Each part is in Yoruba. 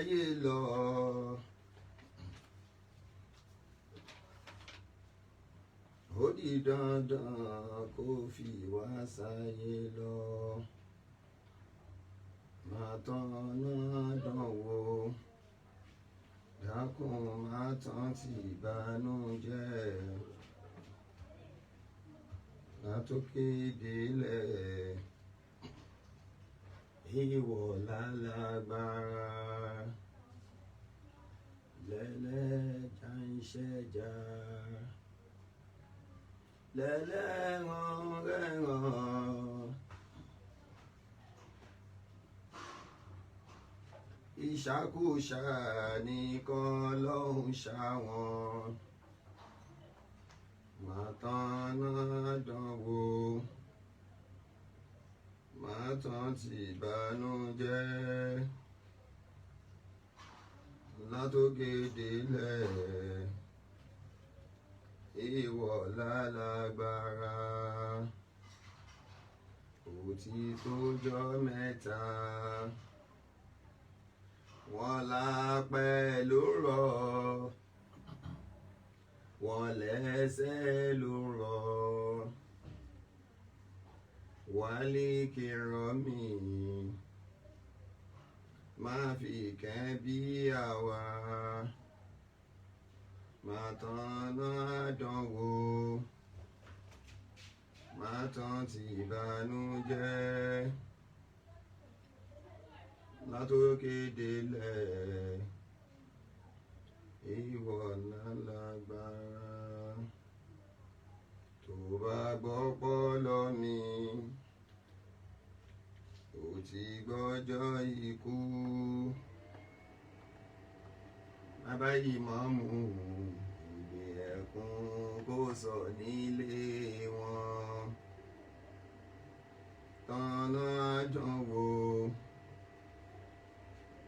sáyé lọ. Ó di dandan kó fi wá sáyé lọ. Máa tán náà dánwò, dákun máa tán ti ìbànújẹ́. Látòkè délẹ̀, ìwọ lálágbára. Lẹ́lẹ́jà ń ṣẹja, lẹ́lẹ́ràn rẹ̀ràn. Ìṣàkóṣà nìkan ló ń ṣàwọn. Máa tán náà dánwò, máa tán ti ìbànújẹ́. Látòkè délẹ̀, ìwọ lálágbára. Ó ti tójọ́ mẹ́ta, wọ́n lápẹ́ ló rọ̀, wọ́n lẹ́sẹ̀ ló rọ̀. Wálé kìrọ̀ mi, má fi kẹ́ bí àwa. Máa tán náà dánwò, máa tán ti ìbànújẹ́. Látòkè délẹ̀, ìwọ lálágbára. Tó bá gbọ́ pọ́lọ́ mi, ó ti gbọ́jọ́ ikú. Bàbá ìmáàmù ìgbé ẹkún kó sọ nílé wọn. Tọ́nà àdánwò,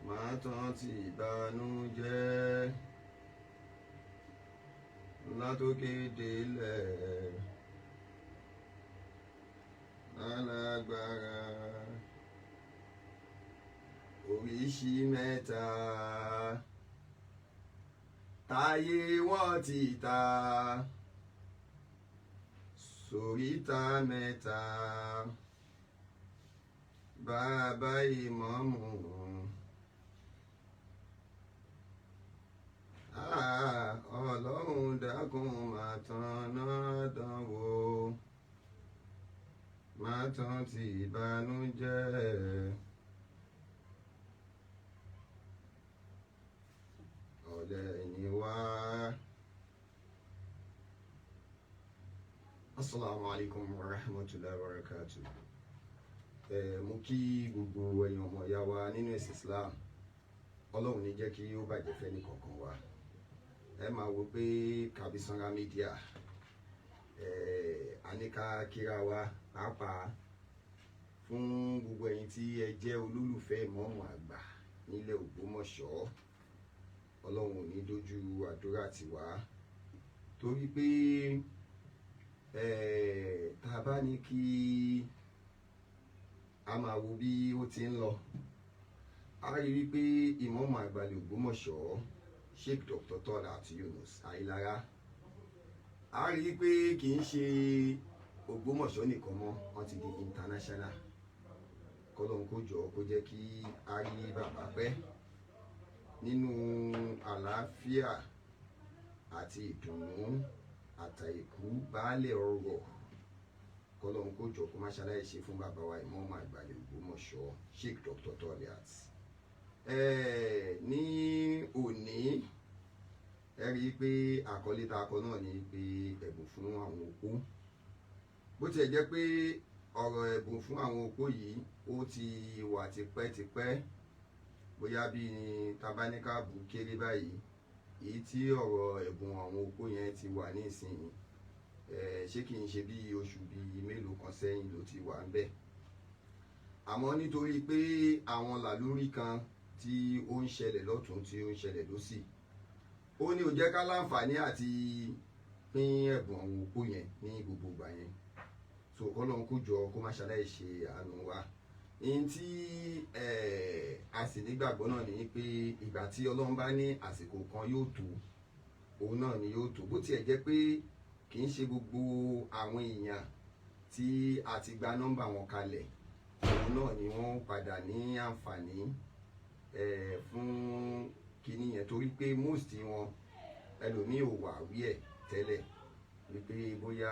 máa tán ti ìbànújẹ́. Látòkè délẹ̀, lálágbára. Oríṣi mẹ́ta, táyé wọ́n ti ta. Sóríta mẹ́ta, bàbá ìmáàmù. Ọlọ́run dákun máa tán náà dánwò, máa tán ti ìbànújẹ́. Ọ̀lẹ ni wá. Assalamu alaikum wa rahmatullahi wa barakatuh. Mo kí gbogbo ẹ̀yin ọmọ ìyá wa nínú ẹ̀sìn Islam. Ọlọ́run ní jẹ́ kí ó bàjẹ́ fẹ́ ní kọ̀ọ̀kan wa. Ẹ máa wo pé Kabi Sanra Media, a ní ká kíra wa pàápàá fún gbogbo ẹ̀yin tí ẹ jẹ́ olólùfẹ́ ìmáàmù àgbà nílẹ̀ Ògbómọ̀ṣọ́. Ọlọ́run ò ní dójú àdúrà tiwa, torí pé tá a bá ní kí a máa wo bí ó ti ń lọ, a rí wípé ìmáàmù àgbà ilẹ̀ Ògbómọ̀ṣọ́, Sheikh Dr. Tolat Yunus Ayilara, a rí wípé kì í ṣe Ògbómọ̀ṣọ́ nìkan mọ́, wọ́n ti di international. Kọ́lọ́hun kó jọ kó jẹ́ kí a rí bàbá pẹ́ nínú àlàáfíà àti ìdùnnú àtàìkú baálẹ̀ ọrọ̀. Kọ́lọ́hun kó jọ kó má ṣaláì ṣe fún bàbá wa ìmáàmù àgbà ilẹ̀ Ògbómọ̀ṣọ́, Sheikh Dr. Tolat. Ní òní, ẹ rí i pé àkọlé tá a kọ náà ni pé ẹ̀bùn fún àwọn opó. Bó tiẹ̀ jẹ́ pé ọ̀rọ̀ ẹ̀bùn fún àwọn opó yìí ó ti wà tipẹ́tipẹ́, bóyá bí tabaníkà bù kéré báyìí, èyí tí ọ̀rọ̀ ẹ̀bùn àwọn opó yẹn ti wà ní ìsinyìí, ṣé kì í ṣe bí oṣù bíi mélòó kan sẹ́yìn ló ti wà ń bẹ̀. Àmọ́ nítorí pé àwọn làlúrí kan tí ó ń ṣẹlẹ̀ lọ́tún tí ó ń ṣẹlẹ̀ lósì, ó ní ó jẹ́ ká láǹfààní àti pín ẹ̀bùn àwọn opó yẹn ní gbogbo ìgbà yẹn. So kọ́lọ́hun kó jọ kó má ṣaláì ṣe àánú wa. Ihun tí a sì nígbàgbọ́ náà ni pé ìgbà tí Ọlọ́run bá ní àsìkò kan yóò tó, òun náà ni yóò tó. Bó tiẹ̀ jẹ́ pé kì í ṣe gbogbo àwọn èèyàn tí a ti gba nọ́mbà wọn kalẹ̀, òun náà ni wọ́n padà ní àǹfààní fún kinní yẹn, torí pé most wọn, ẹlòmíì ò wà wí ẹ̀ tẹ́lẹ̀ wípé bóyá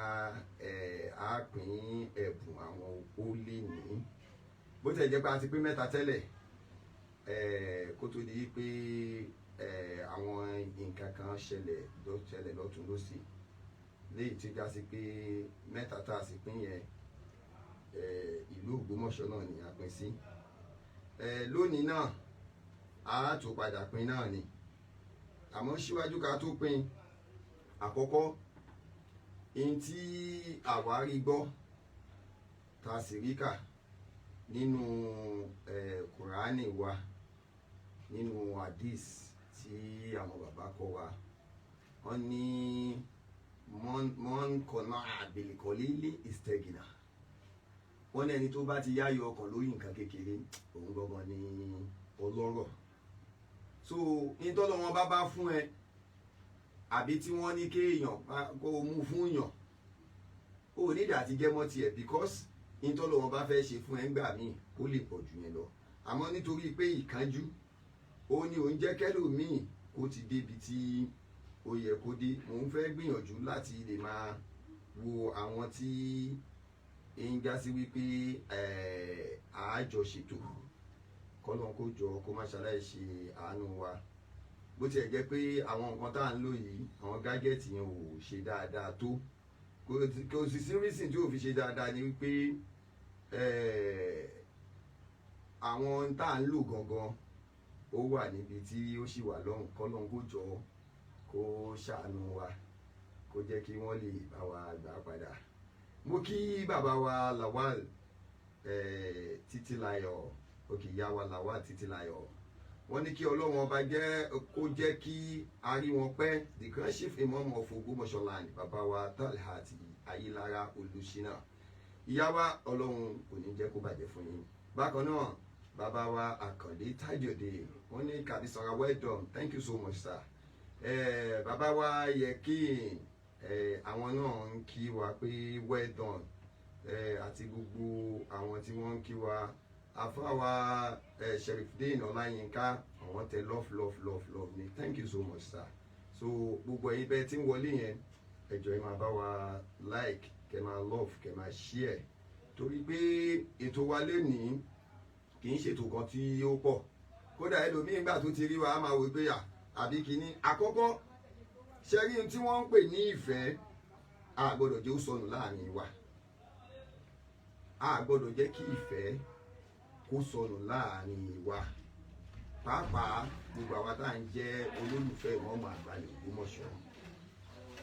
á pín ẹ̀bùn àwọn opó lè ní. Bó tiẹ̀ jẹ́ pé a ti pín mẹ́ta tẹ́lẹ̀ kó tó di pé àwọn nǹkan kan ṣẹlẹ̀ ló ṣẹlẹ̀ lọ́tún lọ́sì, léyìí tí ó já sí pé mẹ́ta tá a sì pín yẹn, ìlú Ògbómọ̀ṣọ́ náà ni a pín sí. Lónìí náà, a tó padà pín náà ni. Àmọ́ síwájú ká tó pín, àkọ́kọ́ ihun tí àwa rí gbọ́ tá a sì rí kà nínú Kùránì wa, nínú hadith tí àwọn bàbá kọ́ wa, wọ́n ní من قنع بالقليل استغنى. Wọ́n ní ẹni tó bá ti yáyọ ọkàn lórí nǹkan kékeré, òun gangan ni ọlọ́rọ̀. So nítorí wọn bá fún ẹ, àbí tí wọ́n ní kéèyàn kó o mú fún yàn, ó nídìí àti jẹ́ mọ́ tiẹ̀, because nítorí wọn bá fẹ́ ṣe fún ẹ ńgbà míì, ó lè pọ̀ jù yẹn lọ. Àmọ́ nítorí pé ìkánjú ó ní òun jẹ́ kẹ́lòmíì kó ti débi tí ó yẹ kó dé. Mò ń fẹ́ gbìyànjú láti lè máa wo àwọn tí ń já sí wípé àájọ ṣètò. Kọ́lọ́n kó jọ kó má ṣaláì ṣe àánú wa. Bó tiẹ̀ jẹ́ pé àwọn nǹkan tá à ń lò yìí, àwọn gadget yẹn ò ṣe dáadáa tó, kò sì sí reason tí ò fi ṣe dáadáa, ni wípé àwọn tá à ń lò gangan, ó wà níbi tí ó sì wà lọ́hùn. Kọ́lọ́n kó jọ kó ṣàánú wa, kó jẹ́ kí wọ́n lè bá wa gbà padà. Mo kí bàbá wa Lawal Títílayọ̀, òkè ìyá wa Lawal Títílayọ̀. Wọ́n ní kí Ọlọ́run Ọba jẹ́ kó jẹ́ kí a rí wọn pẹ́, the Grand Chief Imam of Ògbómọ̀ṣọ́ land, bàbá wa Talhat Ayélára Olùṣínà. Ìyá wa, Ọlọ́run kò ní jẹ́ kó bàjẹ́ fún yín. Bákan náà, bàbá wa Àkàndé Tájọ̀dé, wọ́n ní Kàbísọ̀ra, well done, thank you so much, sir. Bàbá wa Yẹkín, àwọn náà ń kí wa pé well done, àti gbogbo àwọn tí wọ́n ń kí wa. Àfáwa Sherifdeen Ọláyínká, àwọn tẹ love, love, love, love ni. Thank you so much, sir. So gbogbo ẹ̀yin bẹ́ẹ̀ tí ń wọlé yẹn, ẹ jọ̀ọ́, ẹ máa bá wa like, kẹ́ máa love, kẹ́ máa share, torí pé ètò wa lénìí kì í ṣètò kan tí ó pọ̀. Kódà ẹlòmíín gbà tó ti rí wa, á máa wò pé àbí kìíní àkọ́kọ́ ṣe rí ohun tí wọ́n ń pè ní ìfẹ́. A gbọ́dọ̀ jẹ́ ó sọnù láàrin wa. A gbọ́dọ̀ jẹ́ kí ìfẹ́ kó sọnù láàrin wa, pàápàá gbogbo àwa tá à ń jẹ́ olólùfẹ́ ìmọ̀ọ́mọ̀ àgbà ilẹ̀ Ògbómọ̀ṣọ́,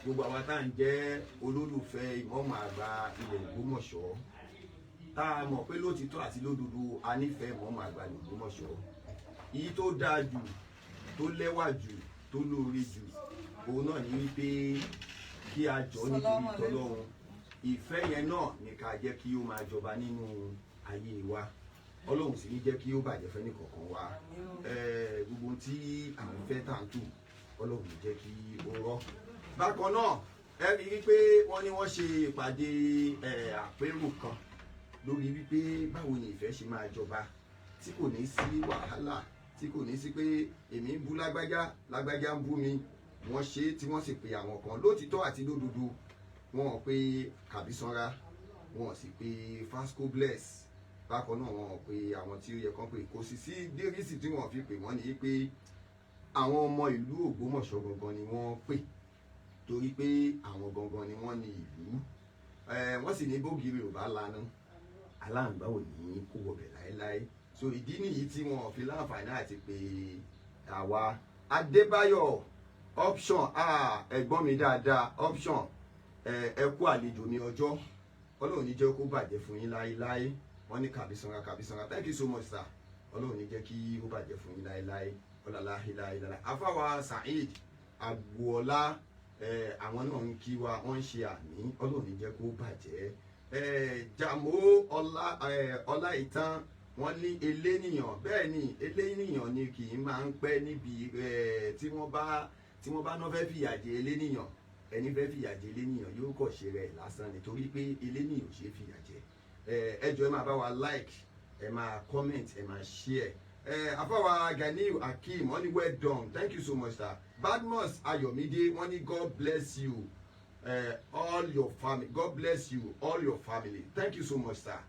gbogbo àwa tá à ń jẹ́ olólùfẹ́ ìmọ̀ọ́mọ̀ àgbà ilẹ̀ Ògbómọ̀ṣọ́, tá a mọ̀ pé lótìtọ́ àti lódodo a nífẹ̀ẹ́ ìmọ̀ọ́mọ̀ àgbà ilẹ̀ Ògbómọ̀ṣọ́. Èyí tó dáa jù, tó lẹ́wà jù, tó lóore jù, òun náà ní wípé kí a jọ nítorí tọlọ́run. Ìfẹ́ yẹn náà ní ká jẹ́ kí ó máa jọba nínú ayé wa. Ọlọ́run sì ní jẹ́ kí ó bàjẹ́ fẹ́ ní kọ̀ọ̀kan wa. Gbogbo tí à ń fẹ́ tà ń tù, Ọlọ́run ní jẹ́ kí ó rọ́. Bákan náà, ẹ rí i pé wọ́n ní wọ́n ṣe ìpàdé àpérò kan lórí wípé báwo ni ìfẹ́ ṣe máa jọba, tí kò ní sí wàhálà, tí kò ní sí pé èmi ń bú lágbájá, lágbájá ń bú mi. Wọ́n ṣe tí wọ́n sì pe àwọn kan. Lótìtọ́ àti lódodo, wọn ò pe Kàbísanra, wọn ò sì pe Fasco Bless. Bákan náà, wọn ò pe àwọn tí ó yẹ kán pé. Kò sì sí dérìsì tí wọ́n fi pè wọ́n ní pé àwọn ọmọ ìlú Ògbómọ̀ṣọ́ gangan ni wọ́n pè, torí pé àwọn gangan ni wọ́n ní ìlú. Wọ́n sì ní bógiri ò bá lanu, aláǹgbá ò ní kó wọbẹ̀ láéláé. So ìdí nìyí tí wọn fi láǹfààní àti pé àwa. Adébáyọ̀ Option, ẹ̀gbọ́n mi dáadáa, Option, ẹ kú àlejò mi ọjọ́. Ọlọ́run ní jẹ́ kó bàjẹ́ fún yín láéláé. Wọ́n ní Kàbísanra, Kàbísanra, thank you so much, sir. Ọlọ́run ní jẹ́ kí ó bàjẹ́ fún yín láéláé. Ọ̀làláhìláhìlá. Afáwa Saheed Agboola, àwọn náà ń kí wa, wọ́n ń ṣe àmì. Ọlọ́run ní jẹ́ kó bàjẹ́. Jàmó Ọlá, Ọlá Ìtàn, Wọ́n ní eléníyàn, bẹ́ẹ̀ ni, eléníyàn ni kì í máa ń pẹ́ níbi tí wọ́n bá náà fẹ́ fìyà jẹ eléníyàn. Ẹni fẹ́ fìyà jẹ eléníyàn yóò kọ̀ ṣe rẹ̀ lásán, nítorí pé eléníyàn ò ṣe é fìyà jẹ. Ẹ jọ̀ọ́, ẹ máa bá wa like, ẹ máa comment, ẹ máa share. Afáwa Ganiu Akeem, wọ́n ní well done, thank you so much, sir. Badmus Ayọ̀mídé, wọ́n ní God bless you, all your family, God bless you, all your family, thank you so much, sir.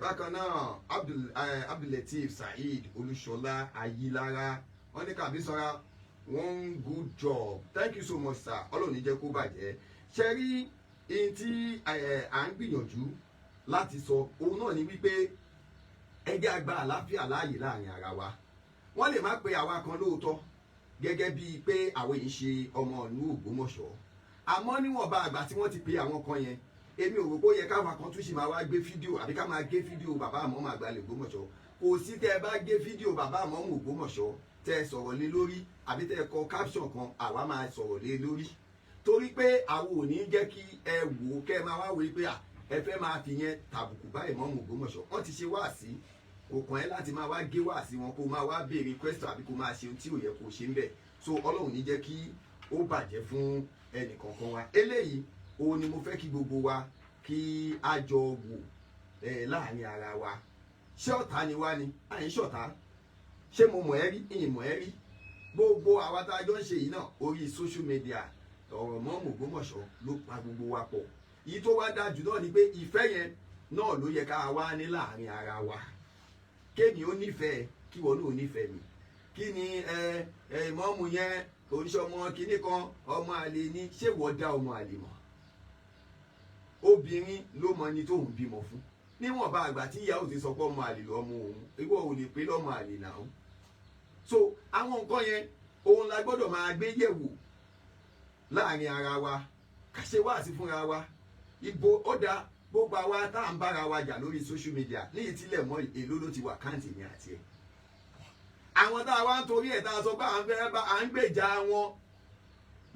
Bákan náà, Abdul Abdulleteef Saheed Olúṣọlá Ayilára, wọ́n ní Kàbísọ́ra, one good job, thank you so much, sir. Ọlọ́run ní jẹ́ kó bàjẹ́. Ṣe rí ihun tí à ń gbìyànjú láti sọ, òun náà ni wípé ẹ jẹ́ á gba àlàáfíà láàyè láàrin ara wa. Wọ́n lè má pe àwa kan lóòótọ́ gẹ́gẹ́ bíi pé àwọn yìí ṣe ọmọ ìlú Ògbómọ̀ṣọ́, àmọ́ níwọ̀nba àgbà tí wọ́n ti pe àwọn kan yẹn, èmi ò rò pé ó yẹ káwa kan tún ṣì máa wá gbé fídíò àbí ká máa gé fídíò bàbá àmọ́ àgbàlẹ̀ Ògbómọ̀ṣọ́. Kò sí, tẹ́ ẹ bá gé fídíò bàbá àmọ́ Ògbómọ̀ṣọ́, tẹ́ ẹ sọ̀rọ̀ lé lórí àbí tẹ́ ẹ kọ caption kan, àwa máa sọ̀rọ̀ lé lórí, torí pé àwọn ò ní jẹ́ kí ẹ wò ó kẹ́ ẹ máa wá wò ó pé ẹ fẹ́ máa fi yẹn tàbùkù báyìí mọ́mù Ògbómọ̀ṣọ́. Wọ́n ti ṣe wáàsí, kò kàn ẹ́ láti máa wá gé wáàsí wọn, kó máa wá béèrè question àbí kó máa ṣe ohun tí ò yẹ kó ṣe ń bẹ̀. So Ọlọ́run ní jẹ́ kí ó bàjẹ́ fún ẹnì kankan wa. Eléyìí òun ni mo fẹ́ kí gbogbo wa kí a jọ wò láàrin ara wa. Ṣé ọ̀tá ni wá ni? À ń ṣọ̀tá. Ṣé mo mọ̀ ẹ́ rí? Ìyìn mọ̀ ẹ́ rí. Gbogbo àwa tá a jọ ń ṣe yìí náà, orí social media, ọ̀rọ̀ mọ́ Ògbómọ̀ṣọ́ ló pa gbogbo wa pọ̀. Èyí tó wá dájú náà ni pé ìfẹ́ yẹn náà ló yẹ ká wá ní láàrin ara wa. Kémi ó nífẹ̀ẹ́, kí wọn náà ó nífẹ̀ẹ́ mi. Kí ni ẹ ẹ ìmọ̀ọ́mù yẹn, oníṣẹ́ ọmọ kínní kan, ọmọ àlè ni? Ṣé wọ́n dá ọmọ àlè mọ̀? Obìnrin ló mọ ẹni tóun bímọ fún. Níwọ̀nba àgbà tí ìyá ò ti sọ pé ọmọ àlè lọ́mọ òun, ìwọ ò lè pé lọ́mọ àlè náà. So àwọn nǹkan yẹn, òun la gbọ́dọ̀ máa gbé yẹ̀wò láàrin ara wa, ká ṣe wáàsí fúnra wa. Ibo ó dáa, gbogbo àwa tá à ń bára wa jà lórí social media ní ìtìlẹ̀ mọ́, èló ló ti wà káǹtì ní àti ẹ̀? Àwọn tá a wá ń torí ẹ̀ tá a sọ pé à ń fẹ́ bá à ń gbèjà wọn,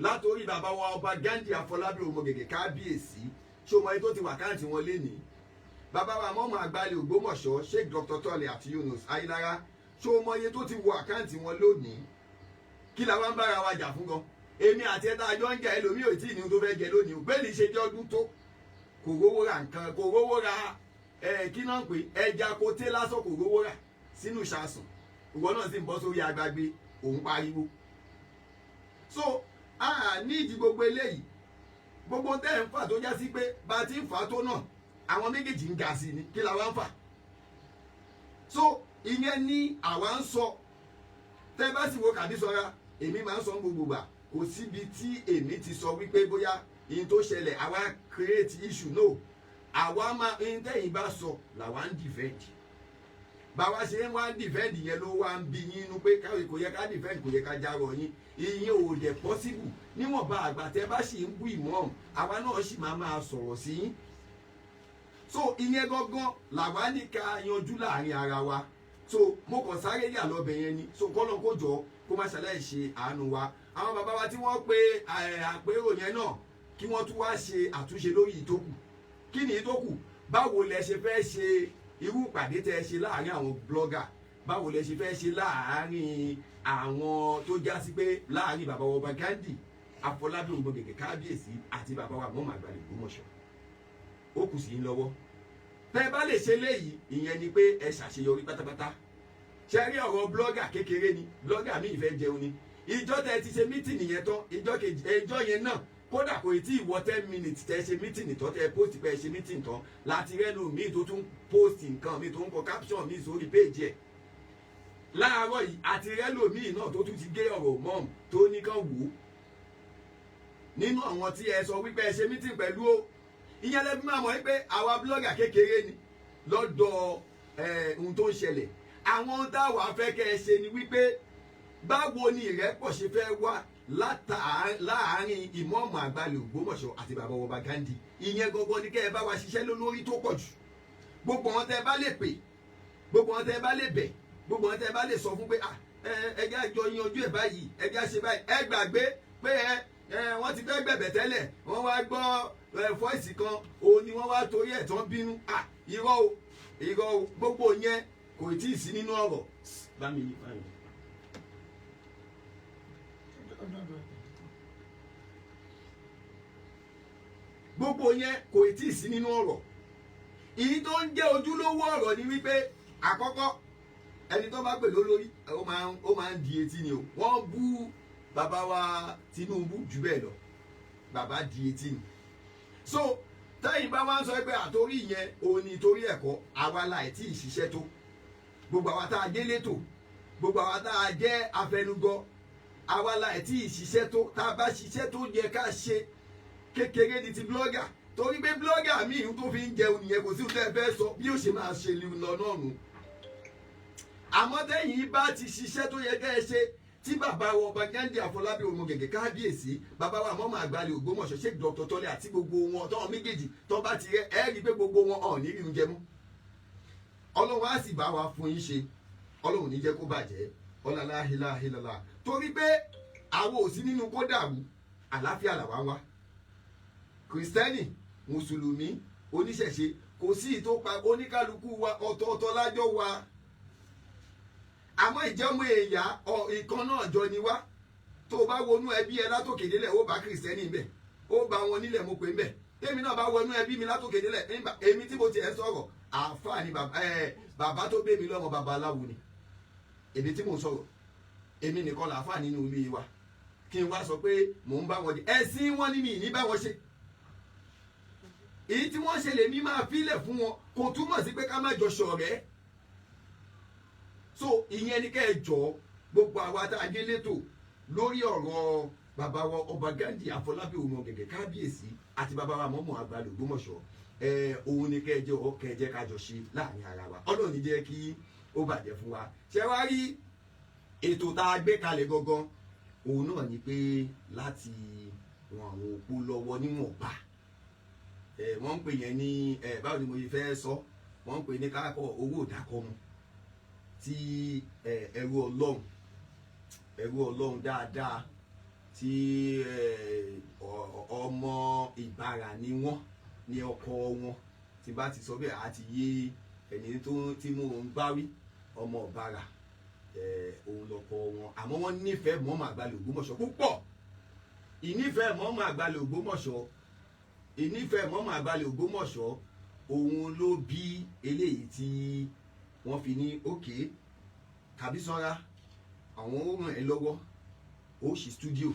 látòrí bàbá wa Ọba Ghandi Àfọlábí Òmògègè, kábíyèsí, ṣé o mọ ẹni tó ti wà káǹtì wọn lénìí? Bàbá wa mọ́mọ́ àgbálẹ̀ Ògbómọ̀ṣọ́, Sheikh Dr. Tọ́lẹ̀ àti Yunus Ayélára, ṣé o mọ iye tó ti wọ àkáǹtì wọn lónìí? Kí la wá ń bára wa jà fún gan? Èmi àti ẹ̀ta àjọ ń jà, ẹlòmíì ò tí ì ní ohun tó fẹ́ jẹ lónìí. Bẹ́ẹ̀ ni ṣe jẹ́ ọdún tó kò rówó ra nǹkan, kò rówó ra ẹ kí náà ń pè ẹja koté lásán, kò rówó rà sínú ìṣàsùn. Ìwọ náà sì ń bọ́ sórí agbágbé, òun pariwo. So a ní ìdí gbogbo eléyìí, gbogbo tẹ́ ẹ̀ ń fà tó já sí pé bá a ti ń fà á tó náà, àwọn méjèèjì ń ga sí ni. Kí la wá ń fà? So ìyẹn ní àwa ń sọ. Tẹ́ bá sì wo Kàbísọ́ra, èmi máa ń sọ gbogbo gbà, kò síbi tí èmi ti sọ wípé bóyá ihun tó ṣẹlẹ̀, àwa create issue. No, àwa máa ihun tẹ́yìn bá sọ làwa ń defend. Báwa ṣe ń wá defend yẹn ló wá ń bí yín inú pé káwé kò yẹ ká defend, kò yẹ ká járọ yín. Ìyẹn ò dẹ̀ possible. Níwọ̀nba àgbà tẹ́ bá sì ń bú ìmọ̀, àwa náà sì máa máa sọ̀rọ̀ sí yín. So ìyẹn gangan làwa ní ká yanjú láàrin ara wa. So mo kàn sáré yà lọ́bẹ̀ yẹn ni. So kọ́nà kó jọ kó má ṣàlàyé ṣe àánú wa. Àwọn bàbá wa tí wọ́n pe àpérò yẹn náà, kí wọ́n tún wá ṣe àtúnṣe lórí ìtókù. Kí ni ìtókù? Báwo lẹ ṣe fẹ́ ṣe irú ìpàdé tẹ́ ẹ ṣe láàrin àwọn blogger? Báwo lẹ ṣe fẹ́ ṣe láàrin àwọn tó já sí pé láàrin bàbá wa Ọba Ghandi Àfọlábí Ògbóngẹ̀gẹ̀, kábíyèsí, àti bàbá wa mọ́mọ́ àgbàlẹ̀ Ògbómọ̀ṣọ́? Ó kù sí yín lọ́wọ́. Tẹ́ ẹ bá lè ṣe léyìí, ìyẹn ni pé ẹ ṣàṣeyọrí pátápátá. Ṣe rí ọ̀rọ̀ blogger kékeré ni, blogger míì fẹ́ jẹun ni. Ìjọ tẹ́ ẹ ti ṣe meeting yẹn tán, ìjọ kejì, ìjọ yẹn náà, kódà kò tí ì wọ 10 minutes tẹ́ ṣe meeting tán, tẹ́ post pé ẹ ṣe meeting tán, láti rẹ́nu míì tó tún post nǹkan míì, tó ń kọ caption míì sórí page ẹ̀. Láàárọ̀ yìí, àti rẹ́lò míì náà tó tún ti gé ọ̀rọ̀ mọ́ọ̀mù tó ní kàn wò ó nínú àwọn tí ẹ sọ wípé ẹ ṣe meeting pẹ̀lú o. Ìyẹn lẹ́bí máa mọ̀ wípé àwa blogger kékeré ni lọ́dọ̀ ohun tó ń ṣẹlẹ̀. Àwọn ohun táwa fẹ́ kẹ́ ẹ ṣe ni wípé báwo ni ìrẹ́pọ̀ ṣe fẹ́ wá láàárín ìmọ̀ọ́mù àgbàlẹ̀ Ògbómọ̀ṣọ́ àti bàbá ọba Ghandi. Ìyẹn gangan ni kẹ́ ẹ bá wa ṣiṣẹ́ lórí tó pọ̀ jù. Gbogbo wọn tẹ́ ẹ bá lè pè, gbogbo wọn tẹ́ ẹ bá lè bẹ̀, gbogbo wọn tẹ́ ẹ bá lè sọ fún pé ẹ jẹ́ àjọ yanjú ẹ̀ báyìí, ẹ jẹ́ àṣe báyìí. Ẹ gbàgbé pé ẹ wọ́n ti fẹ́ gbẹ̀bẹ̀ tẹ́lẹ̀, wọ́n wá gbọ́ voice kan, òun ni wọ́n wá torí ẹ̀ tán bínú. Irọ́ o, irọ́ o. Gbogbo yẹn Kò tí ì sí nínú ọ̀rọ̀. Bá mi yí fáyìn. Gbogbo yẹn kò tí ì sí nínú ọ̀rọ̀. Èyí tó ń jẹ́ ojúlówó ọ̀rọ̀ ni wípé àkọ́kọ́, ẹni tó bá pè lólórí, ó máa ń di etí ni o. Wọ́n bú bàbá wa Tinubu jù bẹ́ẹ̀ lọ, bàbá di etí ni. So tẹ́yìn bá wá ń sọ pé àtórí yẹn òun ni torí ẹ̀kọ́ àwa láì tí ì ṣiṣẹ́ tó, gbogbo àwa tá a dé létò, gbogbo àwa tá a jẹ́ afẹnugọ, àwa láì tí ì ṣiṣẹ́ tó. Tá a bá ṣiṣẹ́ tó yẹ ká ṣe, kékeré ni ti blogger, torí pé blogger míì tó fi ń jẹun nìyẹn. Kò sí ohun tẹ́ ẹ fẹ́ sọ bí ó ṣe máa ṣe lọ náà nù. Àmọ́ tẹ́yìn bá ti ṣiṣẹ́ tó yẹ ká ẹ ṣe, tí bàbá wa Ọba Ghandi Àfọlábí Òmùgẹ̀gẹ̀ kábíyèsí, bàbá wa mọ́mọ́ àgbàlẹ̀ Ògbómọ̀ṣọ́, Sheikh Dr. Tọ́lẹ̀ àti gbogbo wọn tọ́wọ́n méjèèjì tó bá ti rẹ, ẹ rí i pé gbogbo wọn ò ní rí oúnjẹ mú. Ọlọ́run á sì bá wa fún yín ṣe, Ọlọ́run ní jẹ́ kó bàjẹ́, ọ̀làláhìláhìlálà. Torí pé àwọn ò sí nínú kó dàrú, àlàáfíà làwa ń wá. Kìrìsìtẹ́nì, mùsùlùmí, oníṣẹ̀ṣe, kò sí ìtó pa oníkálukú wa ọ̀tọ̀ọ̀tọ̀ lájọ́ wa, àmọ́ ìjẹ́mú èèyà ìkan náà jọ ni wá. Tó o bá wọnú ẹbí ẹ látòkè délẹ̀, ó bá kìrìsìtẹ́nì ńbẹ̀, ó bá wọn nílẹ̀ mo pè ńbẹ̀. Tèmi náà bá wọnú ẹbí mi látòkè délẹ̀, èmi tí mo tiẹ̀ sọ̀rọ̀, àáfàá ni bàbá tó gbé mi lọ́mọ, babaláwo ni. Èmi tí mo sọ̀rọ̀, èmi nìkan làáfàá nínú ilé wa. Kí n wá sọ pé mò ń bá wọn jẹ ẹ̀sìn wọn ní mi ní bá wọn ṣe, èyí tí wọ́n ṣe lèmi máa fílẹ̀ fún wọn, kò túmọ̀ sí pé ká má jọ ṣọ̀rẹ́. So ìyẹn ni kẹ́ ẹ jọ, gbogbo àwa tá a dé létò lórí ọ̀rọ̀ bàbá wa Ọba Ghandi Àfọlábí Òmùgẹ̀gẹ̀ kábíyèsí àti bàbá wa mọ́mọ́ àgbàlẹ̀ Ògbómọ̀ṣọ́, òun ni kẹ́ ẹ jẹ́ ọ kẹ́ ẹ jẹ́ ká jọ ṣe láàrin ara wa. Ọlọ́run ní jẹ́ kí ó bàjẹ́ fún wa. Ṣé wá rí ètò tá a gbé kalẹ̀ gangan, òun náà ni pé láti ran àwọn opó lọ́wọ́ níwọ̀nba. Wọ́n ń pè yẹn ní báwo ni mo ṣe fẹ́ sọ, wọ́n ń pè ní kákọ́ owó ìdákọ́mu tí ẹrú Ọlọ́run, ẹrú Ọlọ́run dáadáa tí ọmọ Ìbàrà ni wọ́n ní ọkọ wọn. Tí bá ti sọ bẹ́ẹ̀, á ti yé ẹni tó tí mò ń bá wí. Ọmọ Ìbàrà òun lọkọ wọn, àmọ́ wọ́n nífẹ̀ẹ́ mọ́mọ́ àgbàlẹ̀ Ògbómọ̀ṣọ́ púpọ̀. Ìnífẹ̀ẹ́ mọ́mọ́ àgbàlẹ̀ Ògbómọ̀ṣọ́, ìnífẹ̀ẹ́ mọ́mọ́ àgbàlẹ̀ Ògbómọ̀ṣọ́, òun ló bí eléyìí tí wọ́n fi ní òkè tàbí sanra. Àwọn ó ràn ẹ́ lọ́wọ́, ó ṣí studio,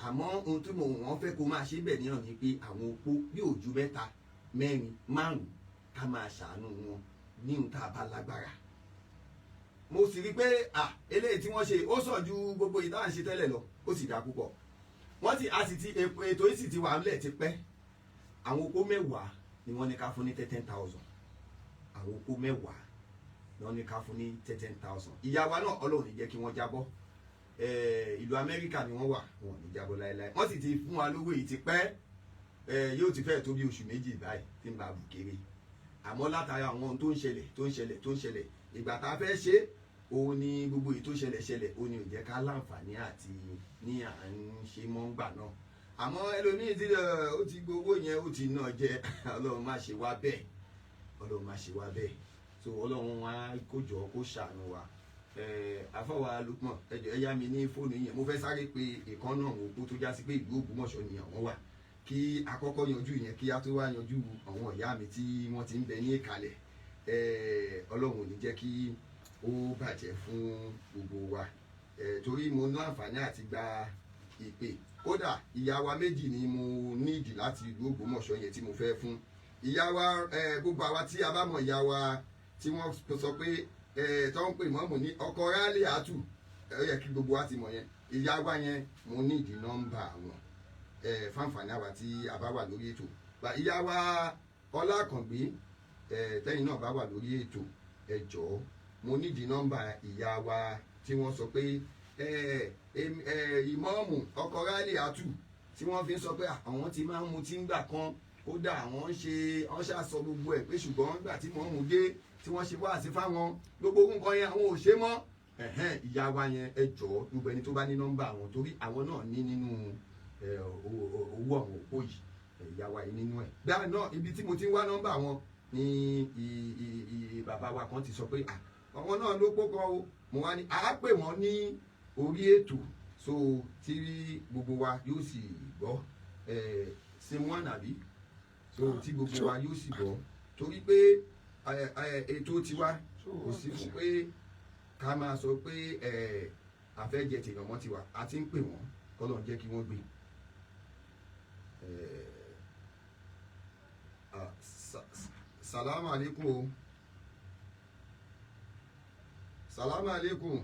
àmọ́ ohun tí wọ́n fẹ́ kó máa ṣe bẹ̀ ní ọ̀nà pé àwọn opó bí òjú mẹ́ta, mẹ́rin, márùn, ká máa ṣàánú wọn ní ohun tá a bá lágbára. Mo sì rí i pé eléyìí tí wọ́n ṣe, ó sàn ju gbogbo ìta à ń ṣe tẹ́lẹ̀ lọ, ó sì dáa púpọ̀. Wọ́n ti a sì ti ètò yìí sì ti wà ńlẹ̀ ti pẹ́. Àwọn opó 10 ni wọ́n ní ká fún ní 10,000. Àwọn opó 10 ni wọ́n ní ká fún ní 10,000. Ìyá wa náà, Ọlọ́run ní jẹ́ kí wọ́n jábọ́. Ìlú Amẹ́ríkà ni wọ́n wà, wọn ò ní jábọ́ láéláé. Wọ́n sì ti fún wa lówó yìí ti pẹ́, yóò ti fẹ́ẹ̀ tó bí oṣù 2 báyìí tí ń bá bù kéré. Àmọ́ látara àwọn ohun tó ń ṣẹlẹ̀ tó ń ṣẹlẹ̀ tó ń ṣẹlẹ̀, ìgbà tá a fẹ́ ṣe òun ni gbogbo èyí tó ṣẹlẹ̀ ṣẹlẹ̀, òun ni ò jẹ́ ká láǹfààní àti ní à ń ṣe mọ́ ń gbà náà. Àmọ́ ẹlòmíì tí ó ti gbowó yẹn, ó ti ná jẹ. Ọlọ́run má ṣe wá bẹ́ẹ̀, Ọlọ́run má ṣe wá bẹ́ẹ̀. So Ọlọ́run wa kó jọ kó ṣàánú wa. Afọwà Lukman, ẹ jọ̀ọ́, ẹ yá mi ní fóònù yẹn, mo fẹ́ sáré pé ìkan náà òpó tó já sí pé ìlú Ògbómọ̀ṣọ́ ni àwọn wà, kí akọ́kọ́ yanjú yẹn, kí á tó wá yanjú àwọn ìyá mi tí wọ́n ti ń bẹ ní ìkàlẹ̀. Ọlọ́run ò ní jẹ́ kí ó bàjẹ́ fún gbogbo wa. Torí mo ní àǹfààní àti gba ìpè, kódà ìyá wa méjì ni mo nídìí láti ìlú Ògbómọ̀ṣọ́ yẹn tí mo fẹ́ fún ìyá wa. Gbogbo àwa tí a bá mọ̀ ìyá wa tí wọ́n sọ pé tó ń pè mọ́mù ní ọkọ rálẹ̀ àtù, ó yẹ kí gbogbo wa ti mọ̀ yẹn. Ìyá wa yẹn, mo nídìí nọ́mbà wọn fáǹfààní àwa tí a bá wà lórí ètò. Ìyá wa Ọlákàngbé, tẹ́yìn náà bá wà lórí ètò, ẹ jọ̀ọ́, mo nídìí nọ́mbà ìyá wa tí wọ́n sọ pé ìmọ̀ọ́mù ọkọ rálẹ̀ àtù, tí wọ́n fi ń sọ pé àwọn ti máa ń mutí ńgbà kan, kódà àwọn ń ṣe, wọ́n ṣàṣọ gbogbo ẹ̀ pé ṣùgbọ́n nígbà tí mọ̀ọ́mù dé tí wọ́n ṣe wáàsí fáwọn, gbogbo nǹkan yẹn àwọn ò ṣe mọ́. Ìyá wa yẹn, ẹ jọ̀ọ́, gbogbo ẹni tó bá ní nọ́mbà àwọn, torí àwọn náà ní nínú owó àwọn òpó yìí, ìyá wa yìí nínú ẹ̀. Bẹ́ẹ̀ náà, ibi tí mo ti ń wá nọ́mbà wọn ní bàbá wa kan ti sọ pé Àwọn náà ló pó kan o. Mo wá ní à pè wọ́n ní orí ètò, so tí gbogbo wa yóò sì gbọ́ sim one àbí, so tí gbogbo wa yóò sì gbọ́, torí pé ètò tiwa kò sí fún pé ká máa sọ pé àfẹ́jẹ tèèyàn mọ́ tiwa. A ti ń pè wọ́n, kọ́lọ́n jẹ́ kí wọ́n gbé. Salamu alaikum o, salamu alaikum,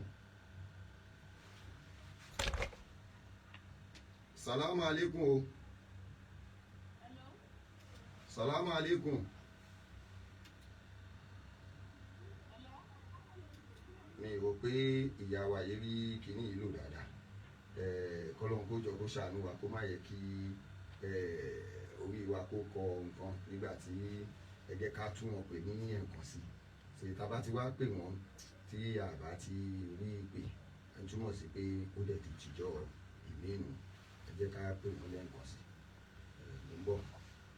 salamu alaikum o, salamu alaikum. Mi rò pé ìyá wa yìí rí kinní yìí lò dáadáa. Kọ́lọ́n kó jọ kó ṣàánú wa, kó má yẹ kí orí wa kó kọ nǹkan nígbà tí ẹ jẹ́ ká tún wọn pè ní ẹ̀ǹkan sí ṣe. Tá a bá ti wá pè wọ́n, tí a bá ti rí pè, ẹ túmọ̀ sí pé ó dẹ̀ ti tìjọ́ ìmínú. Ẹ jẹ́ ká pè wọ́n lẹ́ǹkan sí. Mo ń bọ̀,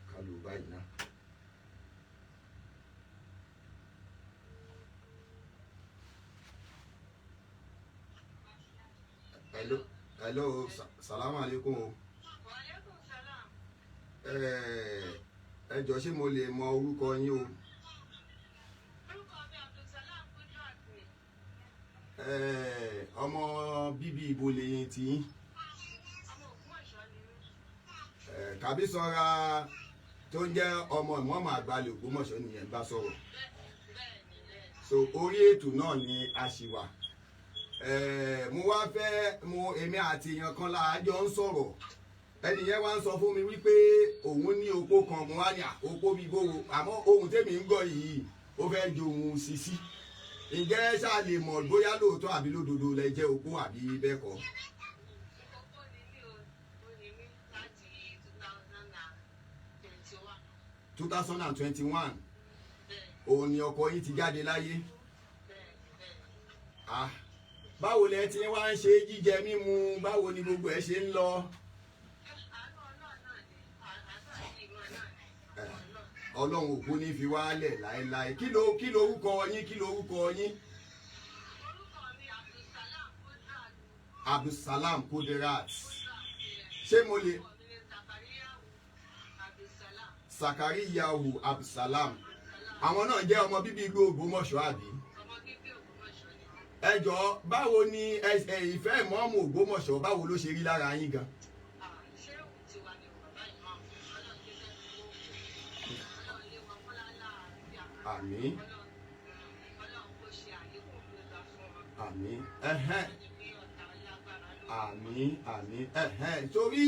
ká ló báyìí náà. Hello, hello, salamu alaikum o. Wàlékún sálàm. Ẹ jọ̀ọ́, ṣé mo lè mọ orúkọ yín o? Orúkọ mi Abdulsalam Kudrat ni. Ọmọ bíbí ibo lèyìn tí yín? Ọmọ Ògbómọ̀ṣọ́ ni mí. Kàbí sọra tó ń jẹ́ ọmọ ìmọ̀ọ́mọ̀ àgbàlẹ̀ Ògbómọ̀ṣọ́ nìyẹn bá sọ̀rọ̀. Bẹ́ẹ̀ ni, bẹ́ẹ̀ ni. So orí ètò náà ni a ṣì wà. Mo wá fẹ́ mo èmi àti èèyàn kan la jọ ń sọ̀rọ̀. Ẹnì yẹn wá ń sọ fún mi wípé òun ní opó kan. Mo wá ní opó bíi bówo, àmọ́ ohun tèmi ń gbọ́ yìí, ó fẹ́ ju ohun sisi. Ǹjẹ́ ṣáà lè mọ̀ bóyá lóòótọ́ àbí lódodo lẹ jẹ́ opó àbí bẹ́ẹ̀ kọ́? Opó ni mí o, ó ní mí láti 2021. 2021? Bẹ́ẹ̀. Òun ni ọkọ yín ti jáde láyé? Bẹ́ẹ̀ ni, bẹ́ẹ̀ ni. Ah, báwo lẹ ti wá ń ṣe jíjẹ mímu? Báwo ni gbogbo ẹ ṣe ń lọ? Àánú Ọlọ́run náà ni, àánú àti ìmọ̀ náà ni. Ọlọ́run. Ọlọ́run òkú ní fi wálẹ̀ láéláé. Kí ló orúkọ yín? Kí ló orúkọ yín? Orúkọ mi Abdulsalam Kudrat. Abdulsalam Kudirat. Kudrat. Ṣé mo lè Orúkọ mi ni Zakariyahu Abdulsalam. Sakariyahu Abdulsalam, àwọn náà jẹ́ ọmọ bíbí ìlú Ògbómọ̀ṣọ́ àbí? Ọmọ bíbí Ògbómọ̀ṣọ́ ni mí. Ẹ jọ̀ọ́, báwo ni ìfẹ́ ìmọ̀ọ́mù Ògbómọ̀ṣọ́, báwo ló ṣe rí lára yín gan? Ṣé òun ti wà ní bàbá ìmọ̀? Ọlọ́run ti fẹ́ kó Ọlọ́run lé wọn fún lálàáfíà. Àmín. Ọlọ́run kò ṣe àlékún gbéga fún wọn. Àmín, ẹhẹ́n. Ọlọ́run ní ọ̀tá lágbára lórí. Àmín, àmín, ẹhẹ́n. Torí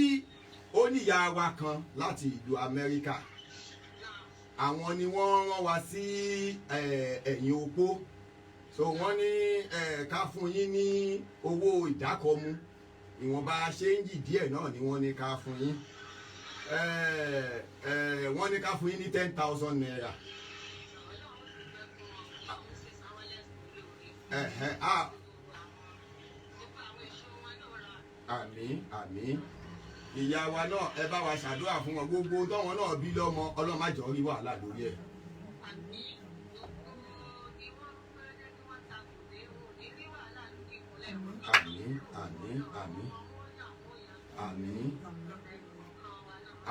ó níyà wa kan láti ìlú Amẹ́ríkà, àwọn ni wọ́n rán wa sí ẹ̀yìn opó, so wọ́n ní ká fún yín ní owó ìdákọ̀mu. Ìwọ̀nba ṣéǹjì díẹ̀ náà ni wọ́n ní ká fún yín. Wọ́n ní ká fún yín ní ₦10,000. Ọlọ́run sì fẹ́ fún wọn. Ọlọ́run sì san wọ́n lẹ́san lórí. Ẹ̀hẹ́n, ah. Gbogbo àwọn èso wọn náà ra. Àmín, àmín. Ìyá wa náà, ẹ bá wa ṣàdúrà fún wọn. Gbogbo tọ́wọn náà bí lọ́mọ, Ọlọ́run má jọ̀ọ́ rí wàhálà lórí ẹ̀. Àmì gbogbo ìwọ̀n pẹ́rẹ́ tí wọ́n ta kò ní ò ní rí wàhálà lórí ìkúnlẹ̀ wọn. Àmín, àmín, àmín, àmín,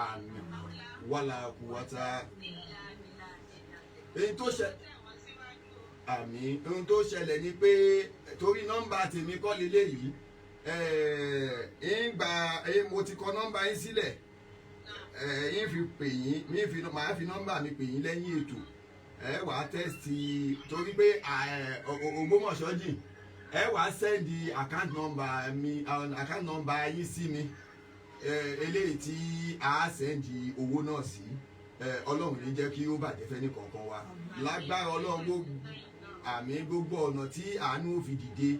àmín, wàlà kùwàtà. Èyí tó ṣe, àmín. Ohun tó ṣẹlẹ̀ ni pé torí nọ́mbà tèmi kọ́ leléyìí, ń gba mo ti kọ nọ́mbà yín sílẹ̀, ń fi pè yín, mi fi màá fi nọ́mbà mi pè yín lẹ́yìn ètò. Ẹ wàá text, torí pé Ògbómọ̀ṣọ́ jìn. Ẹ wàá send account number mi, account number yín sí mi, eléyìí tí a send owó náà sí. Ọlọ́run ní jẹ́ kí ó bàjẹ́ fẹ́ ní kọ̀ọ̀kan wa lágbára Ọlọ́run. Gbogbo àmì, gbogbo ọ̀nà tí àánú ó fi dìde,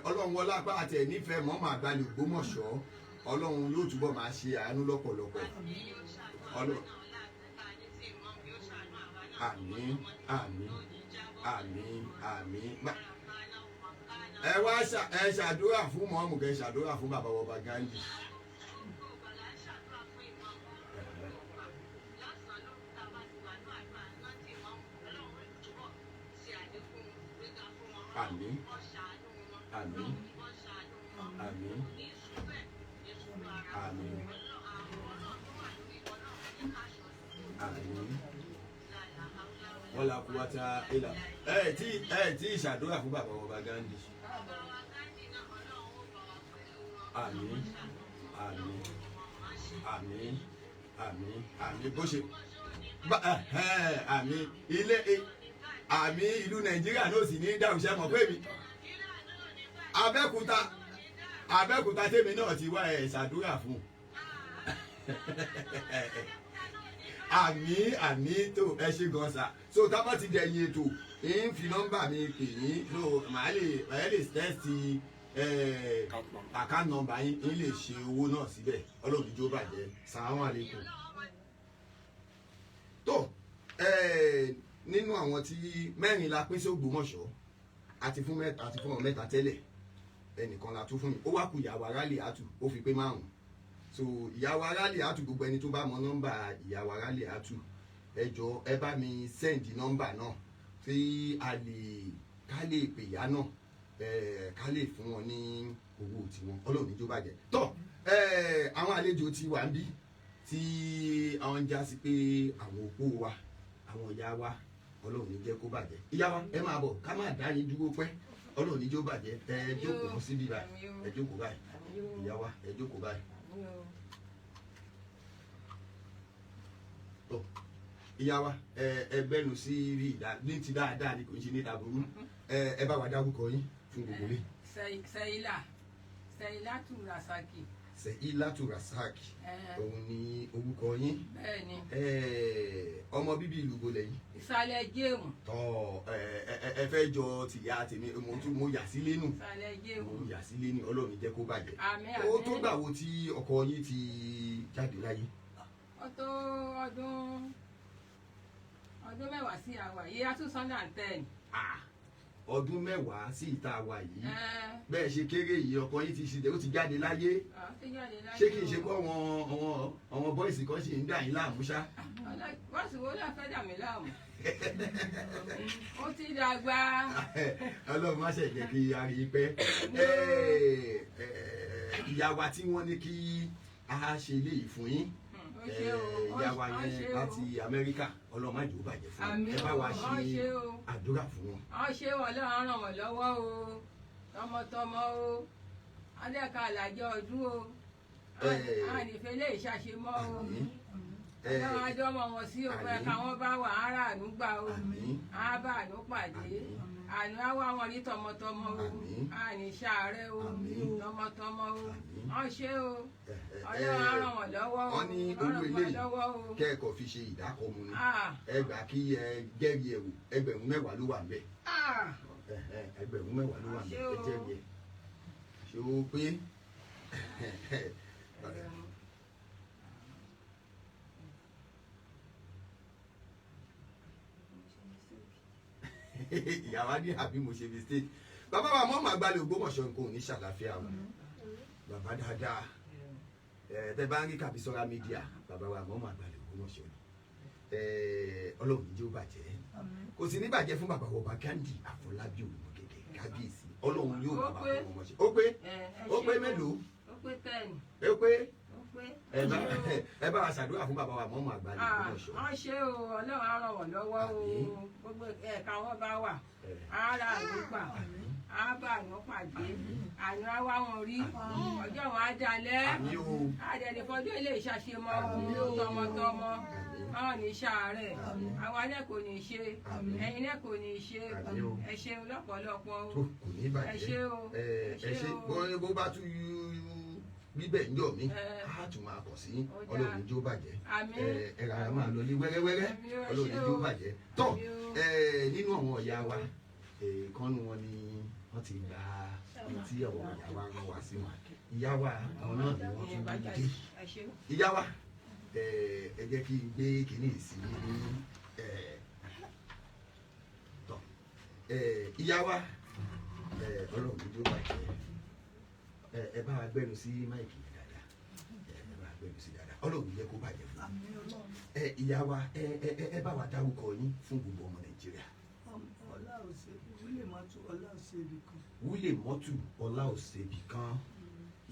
Ọlọ́run wọlé apá àti ẹ̀ nífẹ̀ẹ́ mọ́mọ́ àgbàlẹ̀ Ògbómọ̀ṣọ́, Ọlọ́run yóò túbọ̀ máa ṣe àánú lọ́pọ̀lọpọ̀. Ọlọ́run, àmín, àmín, àmín, àmín. Ẹ wá ẹ ṣàdúrà fún mọ́mù, kẹ ṣàdúrà fún bàbá ọba Gandhi. Àmín. Àmín. Àmín. Àmín. Àmín. Wọ́n la kú wá tá ilà. Ẹ tí ìṣàdúrà fún bàbá ọba Gandhi. Àmín. Àmín. Àmín. Àmín. Àmín bó ṣe. Àmín ilé àmín ìlú Nàìjíríà náà sì ní dáhùn iṣẹ́ mọ̀ pé mi. Abẹ́òkúta tèmi náà ti wá ẹ̀ ṣàdúrà fún. Àmín àmín tó ẹ ṣe gan sa. So tá a bá ti dẹ̀yìn ètò, ń fi nọ́mbà mi pè yín, so màá lè ẹ lè tẹ́sì account number yín, ń lè ṣe owó náà síbẹ̀. Ọlọ́run ìjó bàjẹ́. Sàlámù àlékún. Tó nínú àwọn tí mẹ́rin la pín sí Ògbómọ̀ṣọ́, àti fún mẹ́ta, àti fún ọ mẹ́ta tẹ́lẹ̀, ẹnìkan la tún fún mi, ó wá kú ìyàwó aráàlì àtù, ó fi pé 5. So ìyàwó aráàlì àtù, gbogbo ẹni tó bá mọ nọ́mbà ìyàwó aráàlì àtù, ẹ jọ̀ọ́ ẹ bá mi send nọ́mbà náà tí a lè ká lè pè yá náà, ká lè fún wọn ní owó tiwọn. Ọlọ́run ní jó bàjẹ́. Tọ́ àwọn àlejò ti wà ń bí tí àwọn ń já sí pé àwọn opó wa, àwọn ìyá wa, Ọlọ́run ní jẹ́ kó bàjẹ́. Ìyá wa, ẹ máa bọ̀, ká má dá yín dúró pẹ́. Ọlọ́run ní jó bàjẹ́. Ẹ jókòó síbí báyìí, ẹ jókòó báyìí. Ìyá wa, ẹ jókòó báyìí. Tọ́ ìyá wa, ẹ gbẹ́nu sí rí ìdá ní ti dáadáa ni, kò ń ṣe ní ìdàbòrú. Ẹ bá wa dárúkọ yín fún gbogbo ilé. Sẹ́yìnlá Rasaki. Sẹ́yìnlátù Rasaki, òun ni orúkọ yín. Bẹ́ẹ̀ni. Ọmọ bíbí ìlú bo lẹ́yìn? Ìsàlẹ̀ Jéèmù. Tọ́ ẹ fẹ́ jọ tìyá tèmi, mo tún mo yà sílé nù. Ìsàlẹ̀ Jéèmù. Mo yà sílé nù, Ọlọ́run jẹ́ kó bàjẹ́. Àmín. Ó tó gbà wo tí ọkọ yín ti jáde láyé? Ó tó ọdún 10 sí àwa yìí, 2010. Ọdún 10 sí ìta wa yìí. Bẹ́ẹ̀ ṣe kéré yìí, ọkọ yín ti ṣe ó ti jáde láyé. Ṣé kì í ṣe kọ́ àwọn bọ́ìsì kan ṣì ń dà yín láàmú ṣá? Bọ́ìsì wo ló fẹ́ dà mí láàmú? Ó ti dàgbà. Ọlọ́run má ṣe jẹ́ kí a rí i pẹ́. Ìyá wa tí wọ́n ní kí a ṣe léyìí fún yín, ìyá wa yẹn láti Amẹ́ríkà, Ọlọ́run má jẹ́ ó bàjẹ́ fún yín. Ẹ bá wa ṣe àdúrà fún wọn. Ọ ṣe Ọlọ́run ràn wọ́n lọ́wọ́ o, tọmọtọmọ o, alẹ́ka àlàjọ ọdún o, ànífẹ́ lè ṣàṣemọ́ o, Ọlọ́run adọ́mọ wọn sí o, pé káwọn bá wà ara àánú gbà o, á bá àánú pàdé, àánú á wá wọn rí tọmọtọmọ o, àní ṣàárẹ̀ o, tọmọtọmọ o, ọ ṣe o, Ọlọ́run á ràn wọ́n lọ́wọ́ o. Wọ́n ní owó eléyìí kẹ́ẹ̀kọ́ fi ṣe ìdákọ̀mu ni, ẹ gbà kí ẹ jẹ́rìí ẹ wò, 10,000 ló wà ń bẹ̀. 10,000 ló wà ń bẹ̀, ẹ jẹ́rìí ẹ ṣe ó pé. Ìyàwó ní àbí mo ṣe mistake. Bàbá wa mọ́ màá gbalẹ̀ Ògbómọ̀ṣọ́, nǹkan ò ní ṣàlàáfíà wọn. Bàbá dáadáa, tẹ bá ń rí Kàbísọ́lá Media, bàbá wa mọ́ màá gbalẹ̀ Ògbómọ̀ṣọ́ ni. Ọlọ́run ní jẹ́ ó bàjẹ́, kò sì ní bàjẹ́ fún bàbá ọba Gandhi Àfọlábí Olúmọ̀gẹ̀gẹ̀ kábíyèsí. Ọlọ́run yóò bàbá fún ọmọ ṣe. Ó pé ó pé mélòó? Ó pé 10. Ó pé ẹ bá wa ṣàdúrà fún bàbá wa mọ́ màá gbalẹ̀ Ògbómọ̀ṣọ́. Wọ́n ṣe o, Ọlọ́run á ràn wọ́n lọ́wọ́ o, gbogbo ẹ̀ka wọn bá wà ara àlùpà á bá àánú pàdé, àánú á wá wọn rí, ọjọ́ wọn á dalẹ̀, àdẹ̀nìfọ́jọ́ ilé ìṣàṣemọ́ tọmọtọmọ, wọn ní ṣàárẹ̀, àwa náà kò ní ṣe, ẹ̀yin náà kò ní ṣe, ẹ ṣeun lọ́pọ̀lọpọ̀ o, ẹ ṣe o, ẹ ṣe bó bá tún bíbẹ̀ ń jọ mí á tún máa kọ̀ sí. Ọlọ́run jó bàjẹ́, ẹ rárá máa lọ ní wẹ́rẹ́wẹ́rẹ́, Ọlọ́run jó bàjẹ́. Tọ́ nínú àwọn ọ̀yà wa ìkànnì wọn ni wọ́n ti gba tí àwọn ìyá wa rán wa sí wọn. Ìyá wa àwọn náà ni wọ́n tún dé. Ìyá wa, ẹ jẹ́ kí n gbé kínní sí tọ́ ìyá wa, Ọlọ́run jó bàjẹ́. Ẹ bá wa gbẹnu sí máìkì dáadáa, ẹ bá wa gbẹnu sí dáadáa. Ọlọ́run jẹ́ kó bàjẹ́ fún wa. Ìyá wa, ẹ bá wa dárúkọ yín fún gbogbo ọmọ Nàìjíríà. Ọlá òsè wílé mọ́tò ọlá òsè ibì kan. Wúlè mọ́tù ọlá òsèbì kan.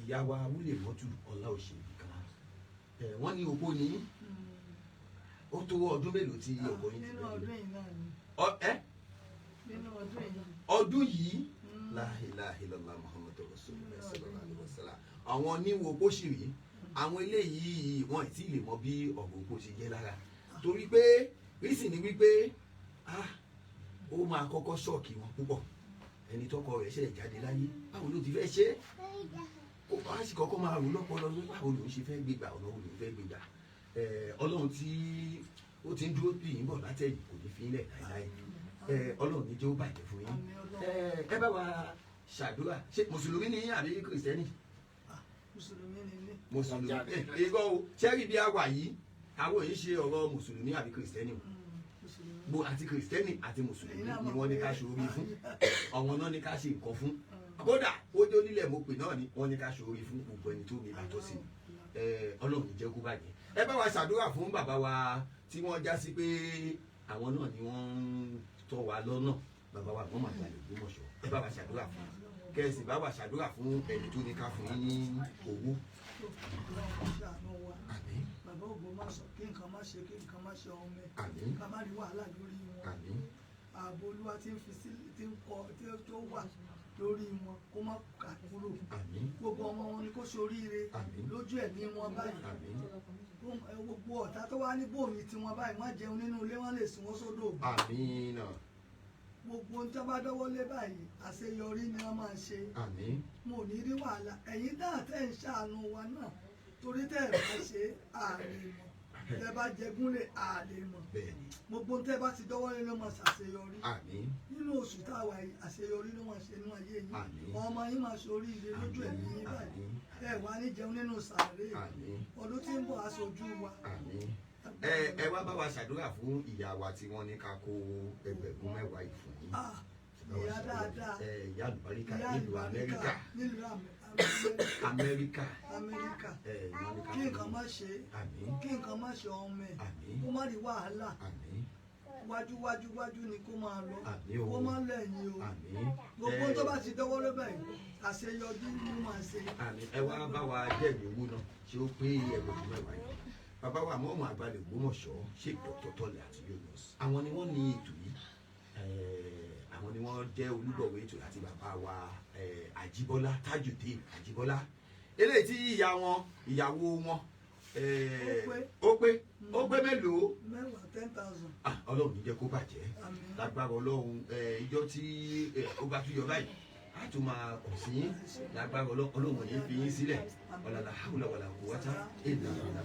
Ìyá wa Wúlè mọ́tù ọlá òsèbì kan. Wọ́n ní opó ní ó tó ọdún mélòó tí ọkọ yín ti Nínú bẹ̀rẹ̀? ọdún yìí náà ni. Ẹ Nínú ọdún yìí. Ọdún yìí. La ilaha illallah Muhammadu rasulullah sallallahu alaihi wasallam. Àwọn oníwo opó sì rí àwọn eléyìí, wọn ì tí ì lè mọ bí ọ̀rọ̀ opó ṣe jẹ́ lára, torí pé rísì ni wípé, ah, ó máa kọ́kọ́ shock wọn púpọ̀. Ẹni tọkọ rẹ̀ ṣẹ̀ jáde láyé, báwo ló ti fẹ́ ṣe é? Kó bá sì kọ́kọ́ máa rò lọ́pọlọ pé báwo lòun ṣe fẹ́ gbégbà, ọ̀nà wo lòun fẹ́ gbégbà. Ọlọ́run tí ó ti ń dúró bí yín bọ̀ látẹ̀yìn kò ní fi í lẹ̀ láéláé. Ọlọ́run ní jẹ́ ó bàjẹ́ fún yín. Àmín Ọlọ́run. Ẹ bá wa ṣàdúrà. Ṣé mùsùlùmí ni yín àbí kìrìsìtẹ́nì? Mùsùlùmí ni mí. Mùsùlùmí irọ́ o. Ṣẹ́rí bí a wà yìí, àwọn yìí ṣe ọ̀rọ̀ mùsùlùmí àbí kìrìsìtẹ́nì o. Mùsùlùmí. Gbo àti kìrìsìtẹ́nì àti mùsùlùmí ni wọ́n ní ká ṣe orí fún. Àwọn náà ní ká ṣe nǹkan fún. Kódà ó dé onílẹ̀ mo pè náà ni wọ́n ní ká ṣe orí fún gbogbo ẹni tó mi bàtọ́ sí. Ọlọ́run ní jẹ́ kó bàjẹ́. Ẹ bá wa ṣàdúrà fún bàbá wa tí wọ́n já sí pé àwọn náà ni wọ́n ń tọ́ wa lọ́nà, bàbá wa wọ́n máa gbalẹ̀ Ògbómọ̀ṣọ́. Ẹ bá wa ṣàdúrà fún kẹ́sì, bá wa ṣàdúrà fún ẹni tó ní ká fún yín ní owó. Ọlọ́run ṣàánú wa. Àmín. Bàbá Ògbómọ̀ṣọ́, kí nǹkan má ṣe, kí nǹkan má ṣe ọmọ ẹ̀. Àmín. Ká má rí wàhálà lórí wọn. Àmín. Ààbò Olúwa tí ń fi sí, tí ń kọ, tí tó wà lórí wọn, kó má kà kúrò. Àmín. Gbogbo ọmọ wọn ni kó ṣoríire Àmín. lójú ẹ̀mí wọn báyìí. Àmín. Gbogbo ọ̀tá tó wá ní bòmí tiwọn báyìí, wọ́n jẹun nínú ilé, wọ́n lè sùn wọ́n sódò. Àmín náà. Gbogbo ohun tí wọ́n bá dọ́wọ́ lé báyìí, àṣeyọrí ni wọ́n máa ṣe. Àmín. Mo ò ní rí wàhálà. Ẹ̀yin náà tẹ́ ń ṣàánú wa náà, torí tẹ́ ẹ̀ bá ṣe àlè mọ̀, tẹ́ bá jẹgúnlẹ̀ àlè mọ̀. Bẹ́ẹ̀ni. Gbogbo ohun tẹ́ bá ti dọ́wọ́ lé ló máa ṣàṣeyọrí. Àmín. Nínú oṣù tá a wà yìí, àṣeyọrí ló máa ṣe nínú ayé yín. Àmín. Ọmọ yín máa ṣoríire lójú ẹ̀mí yín báyìí. Àmín. Ẹ wà ní jẹun nínú sàárè. Àmín. Ọdún tí ń bọ̀, aṣojú wa. Àmín. Ẹ wá bá wa ṣàdúrà fún ìyá wa tí wọ́n ní ká kó 10,000 yìí fún yín. Ah, Ẹ bá wa ìyá ṣàdúrà. dáadáa. Ẹ ìyá àlùbáríkà Ìyá nílùú àlùbáríkà Amẹ́ríkà. Nílùú Amẹ́ríkà. Amẹ́ríkà. Ẹ wọ́n ní ká Kí fún nǹkan yín. má ṣe, Àmín. kí nǹkan má ṣe ọmọ ẹ̀. Àmín. Kó má rí wàhálà. Àmín. Wájú wájú wájú ni kó máa lọ. Àmín o. Kó má lẹ́yìn o. Àmín. Gbogbo tó bá ti dọ́wọ́ lé báyìí, àṣeyọrí ló máa ṣe. Àmín. Ẹ wá bá wa jẹ́rìí owó náà, ṣé ó pé 10,000 yìí? Bàbá wa mọ́mọ́ àgbàlẹ̀ Ògbómọ̀ṣọ́, Sheikh Dr. Tọ́lẹ̀ àti Yunus, àwọn ni wọ́n ní ètò yìí. Àwọn ni wọ́n jẹ́ olùgbọ̀wé ètò àti bàbá wa Àjíbọ́lá Tajudeen Àjíbọ́lá, eléyìí tí ìyá wọn, ìyàwó wọn. Ó pé. Ó pé, ó pé mélòó? 10, 10,000. Ah, Ọlọ́run ní jẹ́ kó bàjẹ́. Àmín. Lágbára Ọlọ́run, ìjọ tí ó bá tún yọ báyìí, á tún máa kàn sí yín. Lágbára Ọlọ́run, Ọlọ́run ò ní fi yín sílẹ̀. Ọ̀làlà hàwùlà wàlà quwwata illa billah.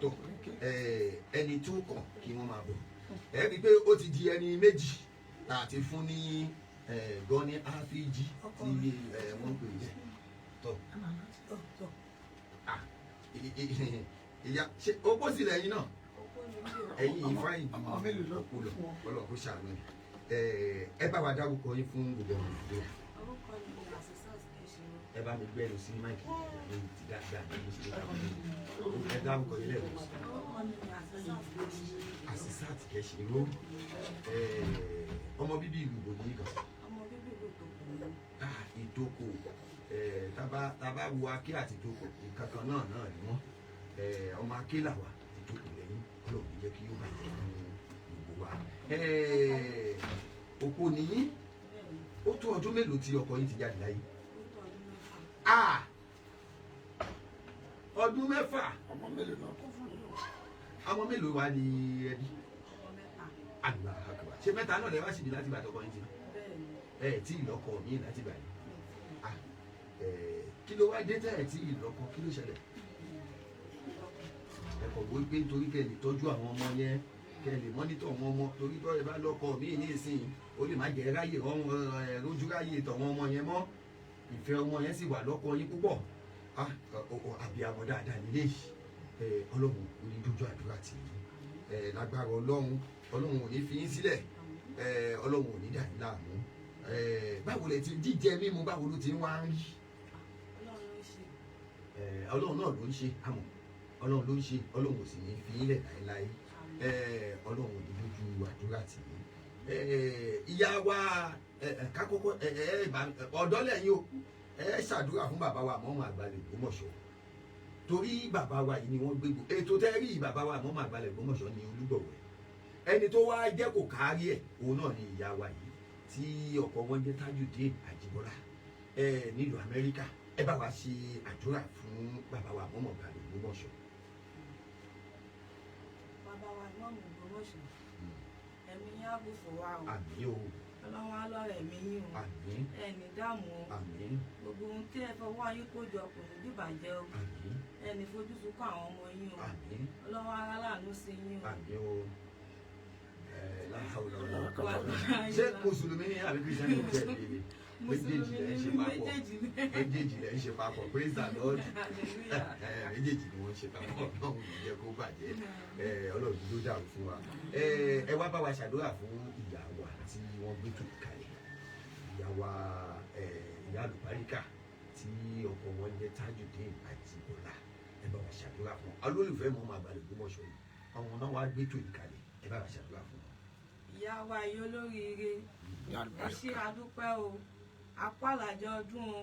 Tó ẹni tó kàn kí wọ́n máa bọ̀. Ẹ rí i pé ó ti di ẹni méjì láti fún ní gan ní rpg tí wọ́n ń pè é tó. Tọ́, tọ́. Ah, ìyá, ṣe opó sílẹ̀ yín náà? Ẹ̀yin yìí fáyìn ju Ọmọ mélòó ló òkú lọ. Ọlọ́run kó ṣàánú ẹ̀. Ẹ bá wa dárúkọ yín fún gbogbo ọmọ Nàìjíríà. Orúkọ mi ni Asisat Kẹsìrò. Ẹ bá mi gbẹ́nu sí mic ní ti dáadáa ní mo ṣe ní káwọn. Ẹ dárúkọ yín lẹ́ẹ̀kan sí. Orúkọ mi ni Asisat Kẹsìrò. Asisat Kẹsìrò, ọmọ bíbí ìlú bò ní gan? Ọmọ bíbí ìlú Ìtòkù ni mí. Ah, Ìtòkò. Tábà wo Aké àti Ìtòkò, nǹkan kan náà náà ni wọ́n. Ọmọ Aké làwà, Ìtòkò lẹ́yìn. Ọlọ́run ní jẹ́ kí ó bàjẹ́ fún gbogbo wa. Òpó nìyí. Bẹ́ẹ̀ni. Ó tó ọdún mélòó tí ọkọ yín ti jáde láyé? Ó tó ọdún 6. Ah! Ọdún 6. Ọmọ mélòó náà kọ́ fún yín? Ọmọ mélòó wá ní ẹbí? Ọmọ 3. Allahu Akbar. Ṣé mẹ́ta náà lè wá síbi láti bàtọ̀ ọkọ yín ti lọ? Bẹ́ẹ̀ni. Ẹ tí ì lọ́kọ mi láti bà yín. Ah, kí ló wá dé tẹ́ ẹ tí ì lọ́kọ? Kí ló ṣẹlẹ̀? Ẹ kọ̀ wó pé nítorí kẹ́ ẹ lè tọ́jú àwọn ọmọ yẹn, kẹ́ ẹ lè monitor àwọn ọmọ, torí bọ́ ẹ bá lọ́kọ míì ní ìsìn, ó lè má jẹ́ ráyè rójú ráyè tọ̀wọ́n ọmọ yẹn mọ́. Ìfẹ́ ọmọ yẹn sì wà lọ́kọ yín púpọ̀. Ah, àbíamọ dáadáa nílé yìí. Ọlọ́run ò ní dójú àdúrà tì yín. Lágbára Ọlọ́run, Ọlọ́run ò ní fi yín sílẹ̀. Ọlọ́run ò ní dà yín láàmú. Báwo lẹ ti jíjẹ mímu, báwo ló ti ń wá ń rí? Ọlọ́run ló ṣe. Ọlọ́run náà ló ń ṣe, àmọ́ Ọlọ́run ló ń ṣe. Ọlọ́run ò sì ní fi yín lẹ̀ láéláé. Àmín. Ọlọ́run ò ní lójú àdúrà tì í. Ìyá wa, kákókó ọ̀dọ́ lẹ́yìn o, ẹ ṣàdúrà fún bàbá wa Mọ́mọ́ Àgbàlẹ̀ Ògbómọ̀ṣọ́, torí bàbá wa yìí ni wọ́n gbégbó ètò tẹ́rí. Bàbá wa Mọ́mọ́ Àgbàlẹ̀ Ògbómọ̀ṣọ́ ni olúgbọ̀wọ́ ẹ̀. Ẹni tó wá jẹ́ kò kárí ẹ̀, òun náà ni ìyá wa yìí tí ọkọ wọn jẹ́ Tajudeen Àjíbọ́lá nílùú Amẹ́ríkà. Ẹ bá wa ṣe àdúrà fún bàbá wa Mọ́mọ́ Àgbàlẹ̀ Ògbómọ̀ṣọ́. Bàbá wa Ìmáàmù Ògbómọ̀ṣọ́, ẹ̀mí yín á gùn fún wa o. Àmín o. Ọlọ́run á lọ́rẹ̀ ẹ̀mí yín o. Àmín. Ẹ ní dààmú o. Àmín. Gbogbo ohun tí ẹ fọwọ́ yín kó jọ kò ní dìbàjẹ́ o. Àmín. Ẹ ní fojú sunkún àwọn ọmọ yín o. Àmín. Ọlọ́run á láàánú sí yín o. Àmín o. Láhàúlà wàlá quwwata. Ṣé mùsùlùmí ni àbí Christian ní tẹ̀ léèrè? Méjèèjì lẹ̀ ń ṣe papọ̀. Méjèèjì ni. Méjèèjì lẹ̀ ń ṣe papọ̀. Praise the Lord. Hallelujah. Méjèèjì ni wọ́n ń ṣe papọ̀. Ọlọ́run ò ní jẹ́ kó bàjẹ́. Ọlọ́run ló dàrú fún wa. Ẹ wá bá wa ṣàdúrà fún ìyá wa tí wọ́n gbé tó kalẹ̀, ìyá wa, ìyá àlùbáríkà tí ọkọ wọn jẹ́ Tajudeen Àjíbọ́lá. Ẹ bá wa ṣàdúrà fún wọn. Olólùfẹ́ Mọ́mọ́ Àgbàlẹ̀ Ògbómọ̀ṣọ́ yìí, àwọn náà wá gbé tó ìkalẹ̀. Ẹ bá wa ṣàdúrà fún wọn. Ìyá wa yìí olóríire, ẹ ṣé, adúpẹ́ o. Apá àlàjọ ọdún o,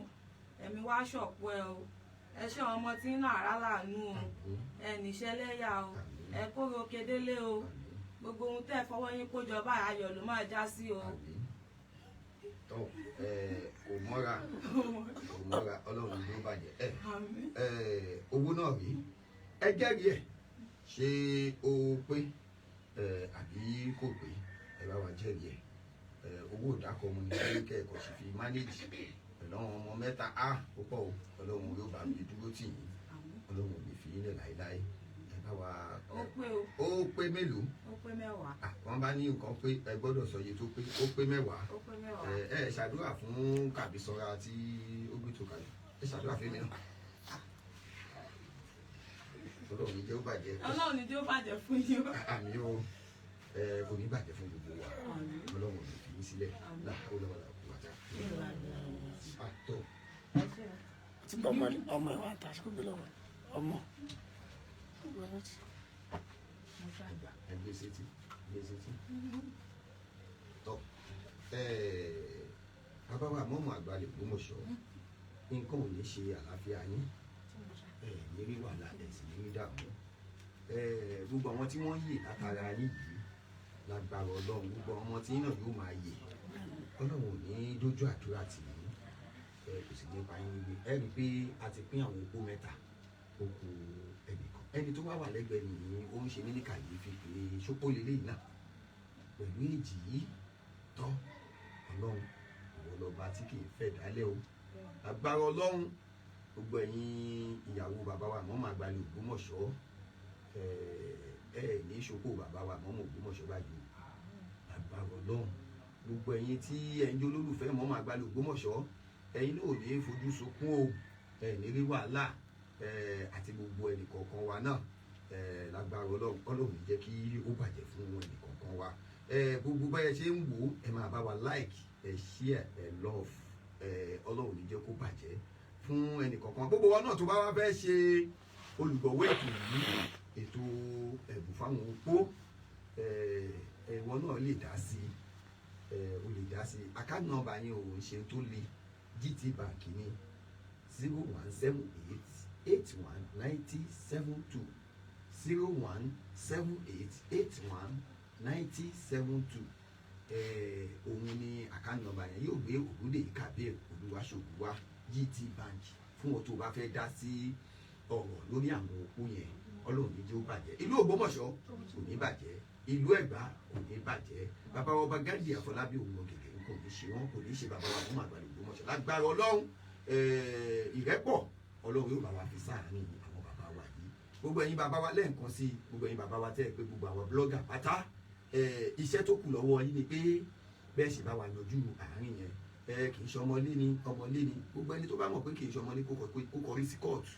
ẹ̀mí wá ṣọ̀pọ̀ ẹ o. Ẹ ṣé, àwọn ọmọ tí ń nà rà láàánú o. Ẹ níṣẹ́ lẹ́yà o, ẹ kóró kedele o. Gbogbo ohun tẹ́ ẹ fọwọ́ yín kó jọ báyìí, ayọ̀ ló máa já sí o. Àmín. Tó ẹ kò mọ́ra, kò mọ́ra. Ọlọ́run ló bàjẹ́ ẹ. Àmín. Ẹ owó náà rí, ẹ jẹ́rìí ẹ̀, ṣé ó pé ẹ àbí kò pé? Ẹ bá wa jẹ́rìí ẹ. Owó ìdákọ̀ọ́mù ni pé kẹ́ẹ̀kọ́ sì fi manage pẹ̀lú àwọn ọmọ mẹ́ta á púpọ̀ o. Ọlọ́run yóò bá mi dúró tì yín. Àmín. Ọlọ́run ò ní fi yín lẹ̀ láéláé. Ẹ bá wa. Ó pé o. Ó pé mélòó? Ó pé 10. Ah, wọ́n bá ní nǹkan pé ẹ gbọ́dọ̀ sọ iye tó pé. Ó pé 10. Ó pé 10. Ẹ ṣàdúrà fún Kàbísọ́ra tí ó gbé tó kalẹ̀. Ẹ ṣàdúrà fún mi náà. Ọlọ́run ní jẹ́ ó bàjẹ́. Ọlọ́run ní tí ó bàjẹ́ fún yín o. Àmín o. Ẹ kò ní bàjẹ́ fún gbogbo wa. Àmín. Ọlọ́run ò ní fi yín sílẹ̀. Láhàúlà wàlà quwwata. Àtọ̀. Ẹ ṣé o. Tí ọmọ ọmọ ẹ wá ń ta aṣọ gbé lọ́wọ́ ọmọ. Mo ṣàgbà. Ẹ gbé sétí, gbé sétí. Tọ́ ẹ, bàbá wa Mọ́mọ́ Àgbàlẹ̀ Ògbómọ̀ṣọ́, nǹkan ò ní ṣe àlàáfíà yín. Ẹ ní rí wàhálà, ẹ sì ní rí dààmú. Ẹ gbogbo àwọn tí wọ́n yè látara yín yìí, lágbára Ọlọ́run, gbogbo àwọn ọmọ tí yín náà yóò máa yè. Ọlọ́run ò ní dójú àdúrà tì yín, ẹ kò sì ní pa yín níbi. Ẹ rí i pé a ti pín àwọn opó mẹ́ta, ó kù ẹnìkan. Ẹni tó wá wà lẹ́gbẹ̀ẹ́ nìyí, ó ń ṣe mí ní kàyéfì pé ṣópó lélẹ́yìí náà pẹ̀lú èjì yìí. Tọ́, Ọlọ́run ìwọ lọ́ba tí kì í fẹ́ dálẹ̀ o. Agbára Ọlọ́run, gbogbo ẹ̀yin ìyàwó bàbá wa Mọ́mọ́ Àgbàlẹ̀ Ògbómọ̀ṣọ́, ẹ ẹ ní ṣokó bàbá wa Mọ́mọ́ Ògbómọ̀ṣọ́ báyìí o. Agbára Ọlọ́run, gbogbo ẹ̀yin tí ẹ̀ ń jẹ́ olólùfẹ́ Mọ́mọ́ Àgbàlẹ̀ Ògbómọ̀ṣọ́, ẹ̀yin náà ò ní fojú sunkún o. Ẹ̀ ní rí wàhálà ẹ àti gbogbo ẹnì kọ̀ọ̀kan wa náà. Ẹ lágbára Ọlọ́run, Ọlọ́run ní jẹ́ kí ó bàjẹ́ fún ẹnì kọ̀ọ̀kan wa. Ẹ gbogbo báyẹn ṣe ń wò ó, ẹ máa bá wa like, ẹ share, ẹ love. Ẹ Ọlọ́run ní jẹ́ kó bàjẹ́ fún ẹnì kọ̀ọ̀kan. Gbogbo wa náà tó bá wá fẹ́ ṣe olùgbọ̀wọ́ ètò yìí, ètò ẹ̀bùn fáwọn opó, ẹ ìwọ náà lè dá sí ẹ, o lè dá sí. Account number yẹn ò ń ṣe tó le. GT Bank ní 0178819072, 0178819072. Òun ni account number yẹn. Yóò gbé Ògúndèyí Kabir Olúwaṣògùwà, GT Bank, fún ọ tó bá fẹ́ dá sí ọ̀rọ̀ lórí àwọn opó yẹn. Ọlọ́run ní jẹ́ ó bàjẹ́. Ìlú Ògbómọ̀ṣọ́ kò ní bàjẹ́, ìlú Ẹ̀gbá kò ní bàjẹ́. Bàbá wa ọba Ghandi Àfọlábí òun ọ̀gẹ̀gẹ̀ kò ní ṣe wọn, kò ní ṣe bàbá wa fún Àgbàlẹ̀ Ògbómọ̀ṣọ́. Lágbára Ọlọ́run, ìrẹ́pọ̀ Ọlọ́run yóò bá wa fi sáàárín àwọn bàbá wa yìí. Gbogbo ẹ̀yin bàbá wa, lẹ́ẹ̀kan sí i, gbogbo ẹ̀yin bàbá wa tẹ́ ẹ pé gbogbo àwọn blogger pátá, iṣẹ́ tó kù lọ́wọ́ yín ni pé bẹ́ẹ̀ sì bá wa yanjú àárín yẹn. Kì í ṣe ọmọlé ni, ọmọlé ni. Gbogbo ẹni tó bá mọ̀ pé kì í ṣe ọmọlé, kó kọrí sí kóòtù.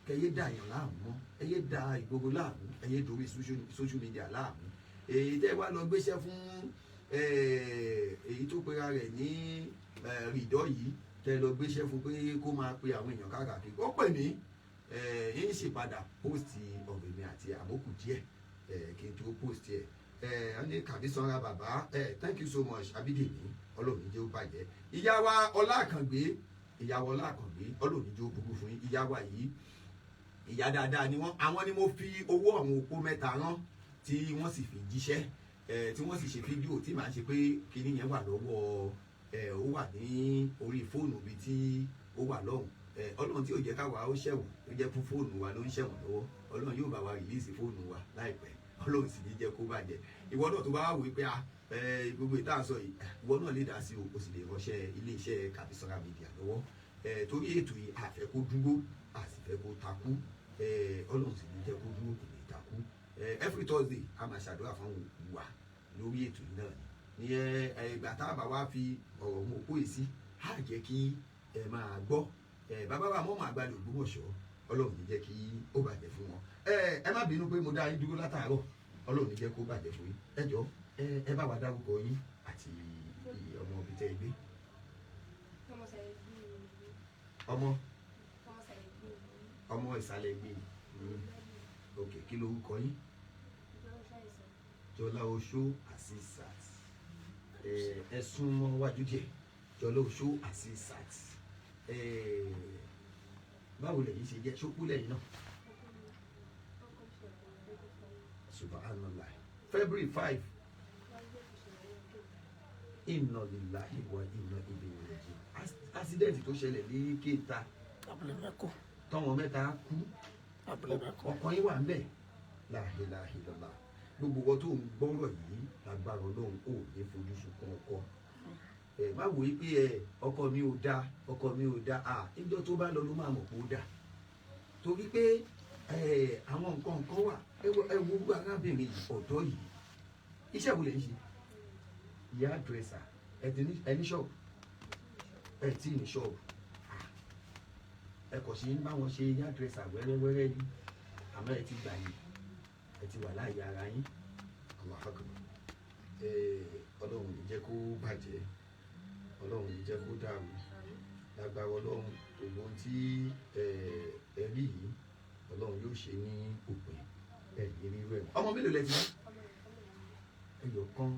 Kẹyé da èèyàn láàmú mọ́, ẹyé da ìgboro láàmú, ẹyé dorí social media láàmú. Èyí tẹ́ wá lọ gbéṣẹ́ fún èyí tó pera rẹ̀ ní rìdọ́ yìí, tẹ́ lọ gbéṣẹ́ fún pé kó máa pe àwọn èèyàn káàkiri, ó pè mí, yín sì padà post ọ̀rọ̀ èmi àti àmókù díẹ̀. Kí n tó post ẹ̀ ẹ ní Kàbísanra bàbá ẹ, thank you so much, Abídèmí. Ọlọ́run jẹ́ ó bàjẹ́. Ìyá wa Ọlá Àkàngbé, ìyá wa Ọlá Àkàngbé, Ọlọ́run jẹ́ ó burú fún yín. Ìyá wa yìí, ìyá dáadáa ni wọ́n. Àwọn ni mo fi owó àwọn opó mẹ́ta rán, tí wọ́n sì fi jíṣẹ́ ẹ, tí wọ́n sì ṣe fídíò tí màá ṣe pé kinní yẹn wà lọ́wọ́ ẹ, ó wà ní orí fóònù bíi tí ó wà lọ́hùn ẹ. Ọlọ́run tí ò jẹ́ káwa ó ṣẹ̀wọ̀n, tó jẹ́ fún fóònù wa ló ń ṣẹ̀wọ̀n lọ́wọ́, Ọlọ́run yóò bá wa release fóònù wa láìpẹ́. Ọlọ́run sì ní jẹ́ kó bàjẹ́. Ìwọ náà tó bá wà wí pé a gbogbo ìta sọ yìí, ìwọ náà lè dá sí o, o sì lè ránṣẹ́ iléeṣẹ́ Kàbísọ́ra Media lọ́wọ́ ẹ, torí ètò yìí a fẹ́ kó dúró, a sì fẹ́ kó takú ẹ. Ọlọ́run sì ní jẹ́ kó dúró, kò ní takú ẹ. Every Thursday, a máa ṣàdúrà fáwọn òkú wa lórí ètò yìí náà ni ní ẹ. Ìgbà tá a bá wá fi ọ̀rọ̀ mú òkú yìí sí, á jẹ́ kí ẹ máa gbọ́ ẹ. Bàbá wa mọ́mọ́ àgbàdo Ògbómọ̀ṣọ́, Ọlọ́run ní jẹ́ kí ó bàjẹ́ fún wọn. Ẹ má bínú pé mo dá yín dúró látàárọ̀. Ọlọ́run ní jẹ́ kó bàjẹ́ fún yín. Ẹ jọ, ẹ bá wa dárúkọ yín àti ọmọ ibi tẹ́ ẹ gbé. Ọmọ ọmọ ìsàlẹ̀ gbé. Ok, kí lorúkọ yín? Jọlá Oṣó Asisat. Ẹ sún mọ́ wájú díẹ̀. Jọlá Oṣó Asisat, ẹ báwo lẹ̀yin ṣe jẹ́? Ṣókú lẹ́yìn náà? Subhanallah, February 5. Inna lillahi wa inna ilayhi raji'un. Accident tó ṣẹlẹ̀ ní Kéta? Abúlé mẹ́kọ. Tọ́wọn mẹ́ta kú. Abúlé mẹ́kọ. Ọkàn yín wà ń bẹ̀. La ilaha illallah. Gbogbo wọn tó ń gbọ́rọ̀ yìí, lágbára Ọlọ́run, ò ní fojú sunkún ọkọ ẹ. Má wòó pé ẹ ọkọ mi ò dáa, ọkọ mi ò dáa. À níjọ́ tó bá lọ ló máa mọ̀ pé ó dáa, torí pé ẹ àwọn nǹkan kan wà. Ẹ wo arábìnrin yìí, ọ̀dọ́ yìí, iṣẹ́ wo lè ń ṣe? Ìyá dresser. Ẹ ti ní ẹ ní ṣọ́ọ̀bù? Ẹ tí ní ṣọ́ọ̀bù? Ẹ kò sí ń bá wọn ṣe ìyá dresser wẹ́rẹ́wẹ́rẹ́ ni, àmọ́ ẹ ti gbà yìí, ẹ ti wà láàyè ara yín. Allahu Akbar. Ọlọ́run ò ní jẹ́ kó bàjẹ́, Ọlọ́run ò ní jẹ́ kó dàrú. Lágbára Ọlọ́run, gbogbo ohun tí ẹ rí yìí, Ọlọ́run yóò ṣe ní òpin ẹ ní rírú ẹ̀. Ọmọ mélòó lẹ ti ní? Ẹyọ kan.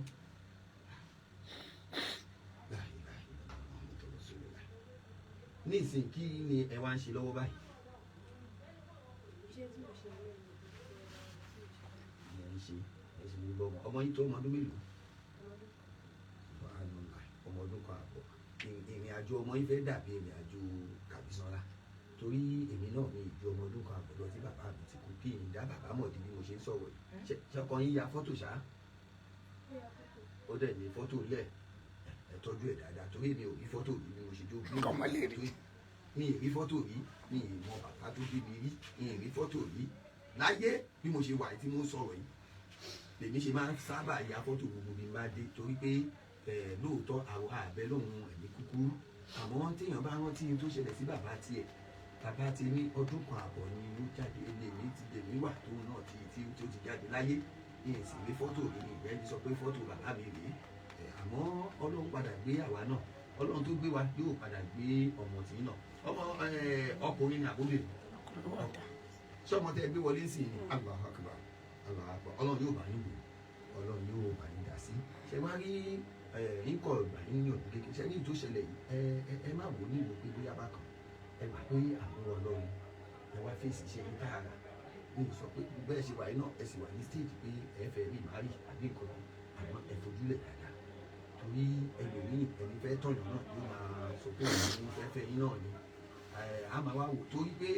La ilaha illallah Muhammadu Rasulullah. Ní ìsìn, kí ni ẹ wá ń ṣe lọ́wọ́ báyìí? Iṣẹ́ tí mo ṣe ní Ẹ ń ṣe, ẹ sì ń gbọ́ ọmọ. Ọmọ yín tó ọmọ ọdún mélòó? Subhanallah, ọmọ ọdún kan àbọ̀. Ìrìn àjò ọmọ yín fẹ́ dàbí ìrìn àjò Kàbísọ́lá, torí èmi náà mi ìju ọmọ ọdún kan àbọ̀ lọ tí bàbá mi ti kú. Kí n dá bàbá mọ̀ di bí mo ṣe ń sọ̀rọ̀ yìí. Ṣé ọkọ yín ya fọ́tò ṣá? Ó dẹ̀ ní fọ́tò lẹ̀. Ẹ tọ́jú ẹ̀ dáadáa, torí èmi ò rí fọ́tò rí bí mo ṣe jó. Kọ́mọ lè rí. Mi ì rí fọ́tò rí. Mi ì mọ bàbá tó bí mi rí. Mi ì rí fọ́tò rí láyé bí mo ṣe wà tí mo ń sọ̀rọ̀ yìí. Lèmi ṣe máa ń sábà ya fọ́tò gbogbo bí n bá dé, torí pé ẹ lóòótọ́, àwọn àbẹ lòun ẹ̀mí kúkúrú, àmọ́ téèyàn bá rántí ohun tó ṣẹlẹ̀ sí bàbá tiẹ̀, bàbá ti ní ọdún kan àbọ̀ ni ló jáde. Lèmi ti lèmi wà tóun náà ti tí tó ti jáde láyé. Ní ìsìn rí fọ́tò mi ní ìgbẹ́ ti sọ pé fọ́tò bàbá mi rèé ẹ. Àmọ́ Ọlọ́run padà gbé àwa náà. Ọlọ́run tó gbé wa yóò padà gbé ọmọ tí náà. Ọmọ ẹ, ọkùnrin ní àbúrò? Ọkùnrin wà dá. Sọmọ tẹ gbé wọlé sí ni? Allahu Akbar, Allahu Akbar. Ọlọ́run yóò bá yín wò, Ọlọ́run yóò bá yín dá sí. Ṣe wá rí ẹ, nǹkan ìgbà yín yàn ní kékeré ṣe ní ìtò ṣẹlẹ̀ yìí. Ẹ má wò ní ìwò pé bóyá bákan. Ẹ gbà pé àbúrò Ọlọ́run, ẹ wá fèsì iṣẹ́ yín tààrà. Ní sọ pé bẹ́ẹ̀ ṣe wà yín náà, ẹ sì wà ní stage pé ẹ fẹ́ rí màárì àbí nǹkan kan, àmọ́ ẹ fojúlẹ̀ dáadáa, torí ẹlòmíì, ẹni fẹ́ tọ̀yàn náà yóò máa sọ pé òun fẹ́ fẹ́ yín náà ni. A máa wá wò, torí pé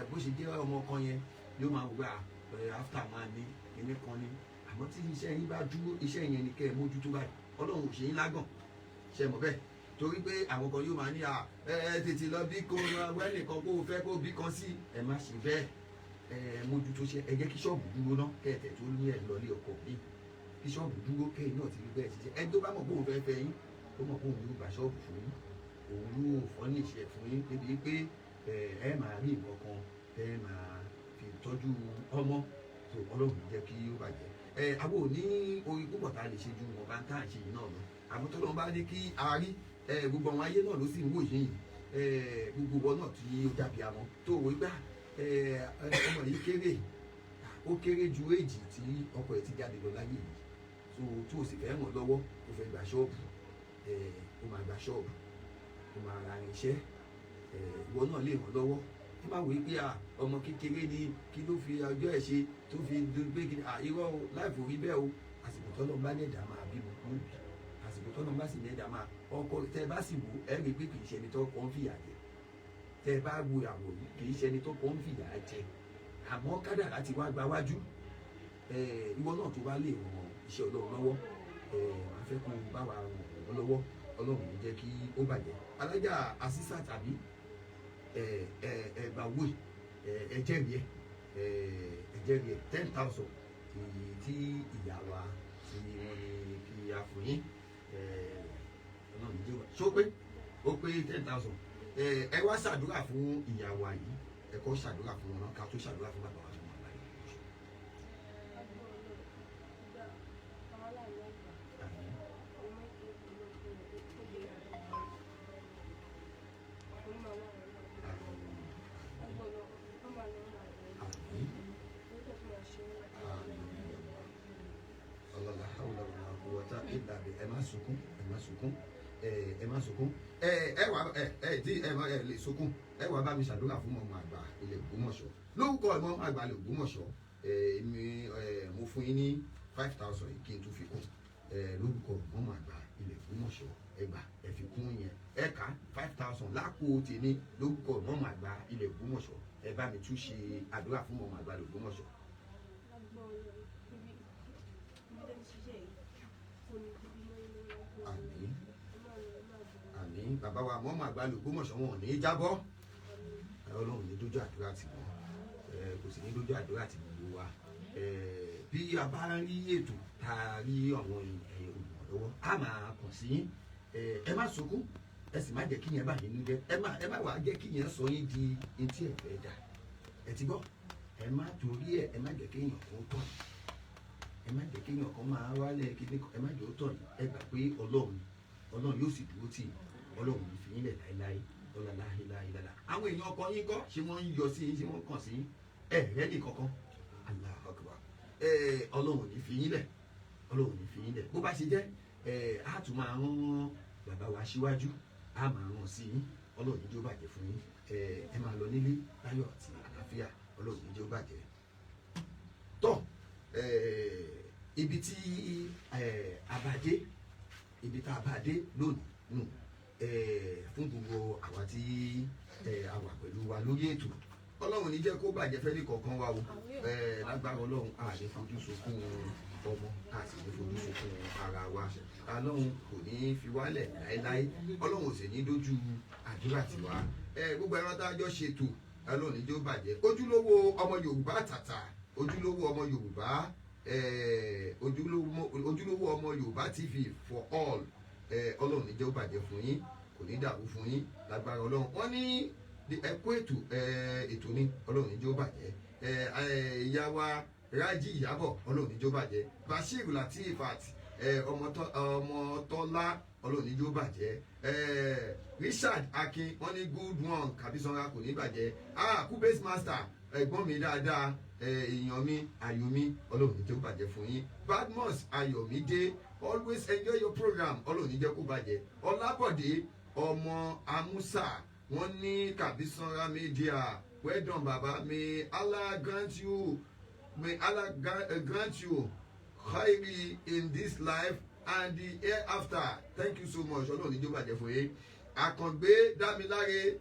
bó ṣe jẹ́ ọmọ kan yẹn, yóò máa wò pé after máa ní kíní kan ní. Àmọ́ tí iṣẹ́ yín bá dúró, iṣẹ́ yẹn ni kẹ́ ẹ mójútó báyìí. Ọlọ́run ò ṣe yín lágàn, ṣe mọ̀ bẹ́ẹ̀? Torí pé àwọn kan yóò máa ní à ẹ tètè lọ bí kò wẹ́nìkan kó o fẹ́ kó bí kan sí. Ẹ má ṣe bẹ́ẹ̀. Ẹ mójútó ṣe. Ẹ jẹ́ kí ṣọ́ọ̀bù dúró ná, kẹ́ ẹ tẹ̀ tó ní ẹ lọlé ọkọ mi. Kí ṣọ́ọ̀bù dúró, kẹ́yìn náà ti rí bẹ́ẹ̀ ṣiṣẹ́. Ẹni tó bá mọ̀ bóun fẹ́ fẹ́ yín, ó mọ̀ bóun yóò gba ṣọ́ọ̀bù fún yín, òun yóò fọ́nìṣẹ́ fún yín débi pé ẹ máa rí nǹkan kan ẹ máa fi tọ́jú ọmọ tó. Ọlọ́run jẹ́ kí ó bàjẹ́. Ẹ àwọn ò ní orin púpọ̀ tá a lè ṣe ju wọn bá ń tà ń ṣe yìí náà lọ, àmọ́ tọ́lọ́run bá ní kí a rí ẹ, gbogbo àwọn ayé náà ló sì ń wò yìí. Ẹ gbogbo wọn náà tí ó dàbí àmọ́ tó wò gbà ẹ, ọmọ yìí kéré. Ó kéré ju èjì tí ọkọ ẹ̀ ti jáde lọ láyé yìí. So tó o sì fẹ́ ràn lọ́wọ́, o fẹ́ gba ṣọ́ọ̀bù, ó máa gba ṣọ́ọ̀bù, ó máa ra irinṣẹ́, ìwọ náà lè ràn lọ́wọ́. Ẹ má wí pé ọmọ kékeré ni, kí ló fi ọjọ́ ẹ̀ ṣe tó fi gbé kí irọ́ o, láìfò rí bẹ́ẹ̀ o. Àsìkò tọ́lọ́ bá ní ẹ̀dá máa bímọ ló bí, àsìkò tọ́lọ́ bá sì ní ẹ̀dá máa ọkọ. Tẹ́ bá sì wò ẹ rí i pé kì í ṣe ẹni tó kọ́ ń fìyà jẹ. Tẹ́ bá wo àwòrán, kì í ṣe ẹni tó kọ́ ń fìyà jẹ, àmọ́ kádàrá ti wá gba wájú. Ìwọ náà tó bá lè ràn iṣẹ́ Ọlọ́run lọ́wọ́, màá fẹ́ kó bá wa ràn wọ́n lọ́wọ́. Ọlọ́run ní jẹ́ kí ó bàjẹ́. Alájà Asisa tàbí ẹ gbà wò, ẹ jẹ́rìí ẹ, ẹ jẹ́rìí ẹ, 10,000 tí ìyá wa tí wọ́n ní kí a fún yín. Ọlọ́run ní jẹ́ wà ṣó pé ó pé 10,000. Ẹ wá ṣàdúrà fún ìyá wa yìí. Ẹ kọ́ ṣàdúrà fún wọn náà ká tó ṣàdúrà fún bàbá wa tó máa láyé. Àmín. Àmín. Ọlọ́lá hawla wala quwwata illa billah. Ẹ má sunkún, ẹ má sunkún, ẹ má sunkún. Ẹ wà ẹ ẹ tí ẹ má ẹ lè sunkún. Ẹ wà bá mi ṣàdúrà fún ọmọ àgbà ilẹ̀ Ògbómọ̀ṣọ́ lórúkọ ọmọ àgbà ilẹ̀ Ògbómọ̀ṣọ́. Èmi mo fún yín ní 5,000 yìí kí n tún fi kún lórúkọ ọmọ àgbà ilẹ̀ Ògbómọ̀ṣọ́. Ẹ gbà, ẹ fi kún yẹn, ẹ kà 5,000 lápò tèmi lórúkọ ọmọ àgbà ilẹ̀ Ògbómọ̀ṣọ́. Ẹ bá mi tún ṣe àdúrà fún ọmọ àgbà ilẹ̀ Ògbómọ̀ṣọ́. Àmín, àmín. Bàbá wa mọ́mọ́ àgbà l'Ògbómọ̀ṣọ́, wọn ò ní í jábọ́. Ọlọ́run ní dójú àdúrà tì wọ́n, kò sì ní dójú àdúrà tì gbogbo wa. Bí a bá rí ètò tá a rí àwọn olùrànlọ́wọ́, a máa kàn sí yín. Ẹ má sunkún, ẹ sì má jẹ́ kí yẹn bà yín nínú jẹ́. Ẹ má wàá jẹ́ kí yẹn sọ yín di etí ẹ̀ fẹ́ dà. Ẹ ti gbọ́, ẹ má torí ẹ, ẹ má jẹ́ kéèyàn kó tọ̀ yín, ẹ má jẹ́ kéèyàn kan máa wálẹ̀ kíní kan, ẹ má jẹ́ ó tọ̀ yín. Ẹ gbà pé Ọlọ́run, Ọlọ́run yóò sì dúró tì yín. Ọlọ́run ní fi yín lẹ̀ láéláé. Ọlá láéláéláé. Àwọn èèyàn ọkọ yín kọ́, ṣé wọ́n ń yọ sí yín? Ṣé wọ́n kàn sí yín? Ẹ rẹ́ ní kankan. Allahu Akbar. Ẹ Ọlọ́run ní fi yín lẹ̀, Ọlọ́run ní fi yín lẹ̀. Bó bá ṣe jẹ́, ẹ á tún máa rán bàbá wa síwájú, á máa rán sí yín. Ọlọ́run ní jẹ́ ó bàjẹ́ fún yín. Ẹ máa lọ nílé láyọ̀ àti àlàáfíà. Ọlọ́run ní jẹ́ ó bàjẹ́. Tọ́ ibi tí a bá dé, ibi tá a bá dé lónìí nù fún gbogbo àwa tí a wà pẹ̀lú wa lórí ètò, Ọlọ́run ní jẹ́ kó bàjẹ́ fẹ́ ní kọ̀ọ̀kan wa o. Lágbára Ọlọ́run, a ní fojú sunkún ọmọ, a sì ní fojú sunkún ara wa. Ọlọ́run kò ní fi wálẹ̀ láéláé, Ọlọ́run ò sì ní dójú àdúrà tiwa. Gbogbo ẹran tá a jọ ṣètò, Ọlọ́run ní jẹ́ ó bàjẹ́. Ojúlówó ọmọ Yorùbá tàtà, ojúlówó ọmọ Yorùbá, ojúlówó ọmọ Yorùbá TV for all, Ọlọ́run ní jẹ́ ó bàjẹ́ fún yín, kò ní dàrú fún yín lágbára Ọlọ́run. Wọ́n ní ẹ kú ètò, ètò ní, Ọlọ́run ní jẹ́ ó bàjẹ́. Ìyá wa Rájí Ìyábọ̀, Ọlọ́run ní jẹ́ ó bàjẹ́. Bashir Latifat Ọmọtọ́lá, Ọlọ́run ní jẹ́ ó bàjẹ́. Richard Akin, wọ́n ní good one Kàbísánra, kò ní bàjẹ́. Ah, Kubase Master, ẹ̀gbọ́n mi dáadáa, èèyàn mi, ayọ̀ mi, Ọlọ́run ní jẹ́ ó bàjẹ́ fún yín. Badmus Ayọ̀mídé, always enjoy your program, Ọlọ́run ní jẹ́ kó bàjẹ́. Ọlábọ̀dé ọmọ Amúsà, wọ́n ní Kàbísánra Media, well done baba, may Allah grant you, may Allah grant you khairi in this life and the hereafter, thank you so much. Ọlọ́run ní jẹ́ ó bàjẹ́ fún yín. Àkàngbé Dámiláre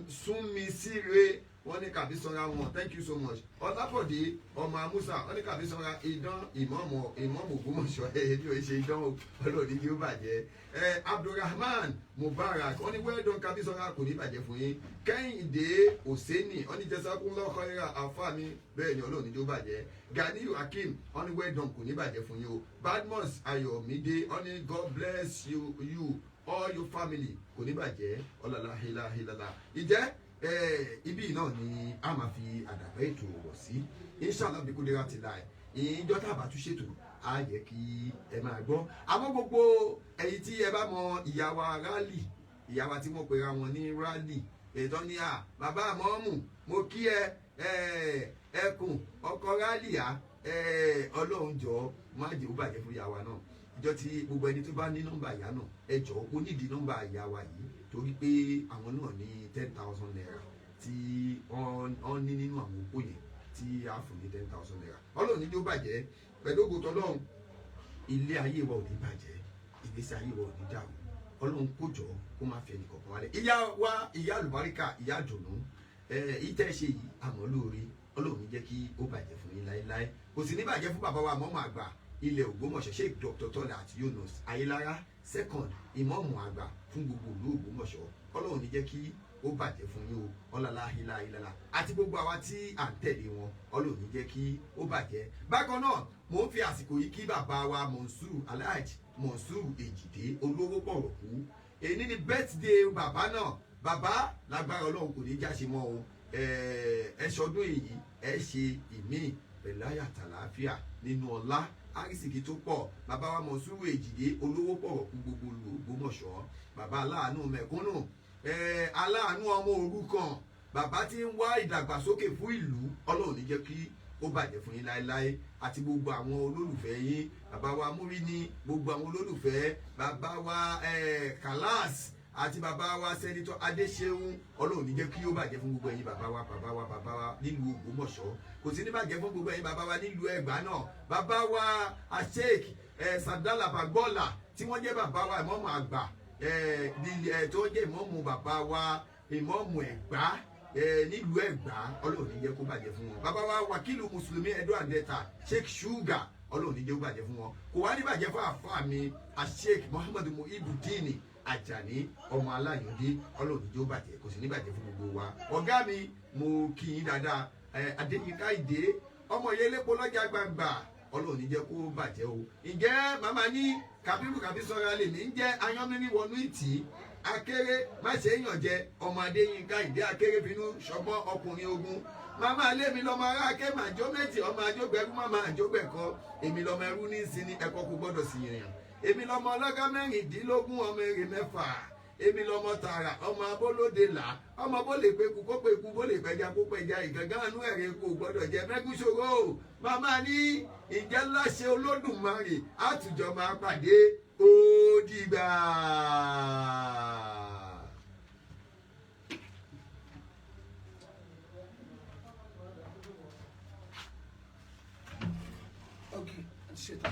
Súnmisíre, wọ́n ní Kàbísánra wọn, thank you so much. Ọlábọ̀dé ọmọ Amúsà, wọ́n ní Kàbísánra idán ìmọ̀ọ́mọ̀ ìmọ̀ọ́mọ̀ Ògbómọ̀ṣọ́. Ẹ̀ẹ́dì ò ṣe idán o, Ọlọ́run ní kí ó bàjẹ́. Abdulrahman Mubarak, wọ́n ní well done Kàbísánra, kò ní bàjẹ́ fún yín. Kẹ́hìndé Òsénì, wọ́n ní jazakumullahu khaira àfa mi, bẹ́ẹ̀ ni, Ọlọ́run ní kí ó bàjẹ́. Ganiyu Hakeem, wọ́n ní well done, kò ní bàjẹ́ fún yín o. Badmus Ayọ̀mídé, wọ́n ní God bless you, you all your family, kò ní bàjẹ́. Ọlọ́láhíláhílálá. Ìjẹ́ ibi náà ni a máa fi àdàbẹ́ ètò wọ̀ sí, inshallah bí kúndéra ti láì ìjọ tá a bá tún ṣètò, á yẹ kí ẹ máa gbọ́. Àmọ́ gbogbo ẹ̀yin tí ẹ bá mọ ìyá wa rálì, ìyá wa tí wọ́n pera wọn ní rálì ètò ní à bàbá àmọ́mù, mo kí ẹ. Ẹ Ẹkùn ọkọ rálíà, Ọlọ́run jọ̀ọ́ má jẹ́ ó bàjẹ́ fún ìyá wa náà. Ìjọ tí gbogbo ẹni tó bá ní nọ́mbà ìyá náà, ẹ jọ̀ọ́, ó nídìí nọ́mbà ìyá wa yìí, torí pé àwọn náà ní ₦10,000 tí wọ́n ní nínú àwọn opó yẹn tí a fún ní ₦10,000. Ọlọ́run ní jẹ́ ó bàjẹ́ pẹ̀lú ògo tọ́lọ́run. Ilé ayé wa ò ní bàjẹ́, ìgbésí ayé wa ò ní dàrú. Ọlọ́run kó jọ kó má fi ẹnì kọ̀ọ̀kan wálẹ̀. Ìyá wa, ìyá àlùbáríkà, ìyá àdùnnú, ìtẹ́ ṣe yìí àmọ́ lóore. Ọlọ́run ní jẹ́ kí ó bàjẹ́ fún yín láéláé. Kò sì ní bàjẹ́ fún bàbá wa mọ́mọ́ àgbà ilẹ̀ Ògbómọ̀ṣọ́, Sheikh Dr. Tọ́lá àti Yunus Ayélára second, ìmọ̀ọ́mù àgbà fún gbogbo ìlú Ògbómọ̀ṣọ́. Ọlọ́run ní jẹ́ kí ó bàjẹ́ fún yín o. Ọlọ́lá ìlàlá àti gbogbo àwa tí à ń tẹ̀lé wọn, Ọlọ́run ní jẹ́ kí ó bàjẹ́. Bákan náà, mò ń fi àsìkò yìí kí bàbá wa Monsuru, Alhaji Monsuru Èjìdé olówó pọ̀rọ̀kú. Èyí ni birthday bàbá náà. Bàbá, lágbára Ọlọ́run, kò ní jáṣe mọ́ o. Ẹ ṣọdún èyí, ẹ ṣe ìmíì pẹ̀lú àyàtàláfíà nínú ọlá àrísìkí tó pọ̀. Bàbá wa Monsuru Èjìdé olówó pọ̀rọ̀kú gbogbo Ògbómọ̀ṣọ́, bàbá aláàánú mẹ̀kúnnù, aláàánú ọmọ òrukàn, bàbá tí ń wá ìdàgbàsókè fún ìlú, Ọlọ́run ní jẹ́ kí ó bàjẹ́ fún yín láéláé, àti gbogbo àwọn olólùfẹ́ yín, bàbá wa múrí ní gbogbo àwọn olólùfẹ́ bàbá wa Kalas àti bàbá wa sẹ́nitọ́ Adéṣeun. Ọlọ́run ní jẹ́ kí ó bàjẹ́ fún gbogbo ẹ̀yin bàbá wa, bàbá wa, bàbá wa nílùú Ògbómọ̀ṣọ́. Kò sí ní bàjẹ́ fún gbogbo ẹ̀yin bàbá wa nílùú Ẹ̀gbá náà, bàbá wa Asheik Sadala Bagbola tí wọ́n jẹ́ bàbá wa ìmọ̀ọ́mù àgbà tó jẹ́ ìmọ̀ọ́mù bàbá wa ìmọ̀ọ́mù Ẹ̀gbá nílùú Ẹ̀gbá. Ọlọ́run ní jẹ́ kó bàjẹ́ fún wọn. Bàbá wa wàkìlù mùsùlùmí Edo and Delta, Sheikh Sugar, Ọlọ́run ní jẹ́ kó bàjẹ́ fún wọn. Kò wá ní bàjẹ́ fún àfáà mi Sheikh Muhammadu Muhibudini Ajani ọmọ aláyọ̀dé. Ọlọ́run ní jẹ́ ó bàjẹ́, kò sì ní bàjẹ́ fún gbogbo wa. Ọ̀gá mi, mo kí yín dáadáa. Adéyínká Ìdè ọmọ yẹlẹ́pọ̀ lọ́jà gbangba, Ọlọ́run ní jẹ́ kó bàjẹ́ o. Ǹjẹ́ màmá ní Kàbírù Kàbísọ́ra lè ní jẹ́ ayánmíní wọnú ìtì akéré má ṣe é yàn jẹ, ọmọ Adéyínká Ìdè akéré bínú ṣọgbọ́n ọkùnrin ogun. Màmá alé mi lọmọ ará ké màjọ méjì, ọmọ àjọgbẹrú màmá àjọgbẹkọ. Èmi lọmọ ẹrú ní sinmi ẹkọ kò gbọ́dọ̀ sí yìnyín. Èmi lọmọ ọlọ́gá 16, ọmọ èrè 6. Èmi lọmọ tààrà, ọmọ abólóde là, ọmọ bó lè peku kó peku, bó lè pẹja kó pẹja, ìgangan inú ẹ̀rẹ̀ kò gbọ́dọ̀ jẹ mẹ́gúnṣòro. Màmá ní ìjẹ́ láṣẹ Olódùmarè àtùjọ máa pàdé. Ó dìgbà. Okay, ṣètò.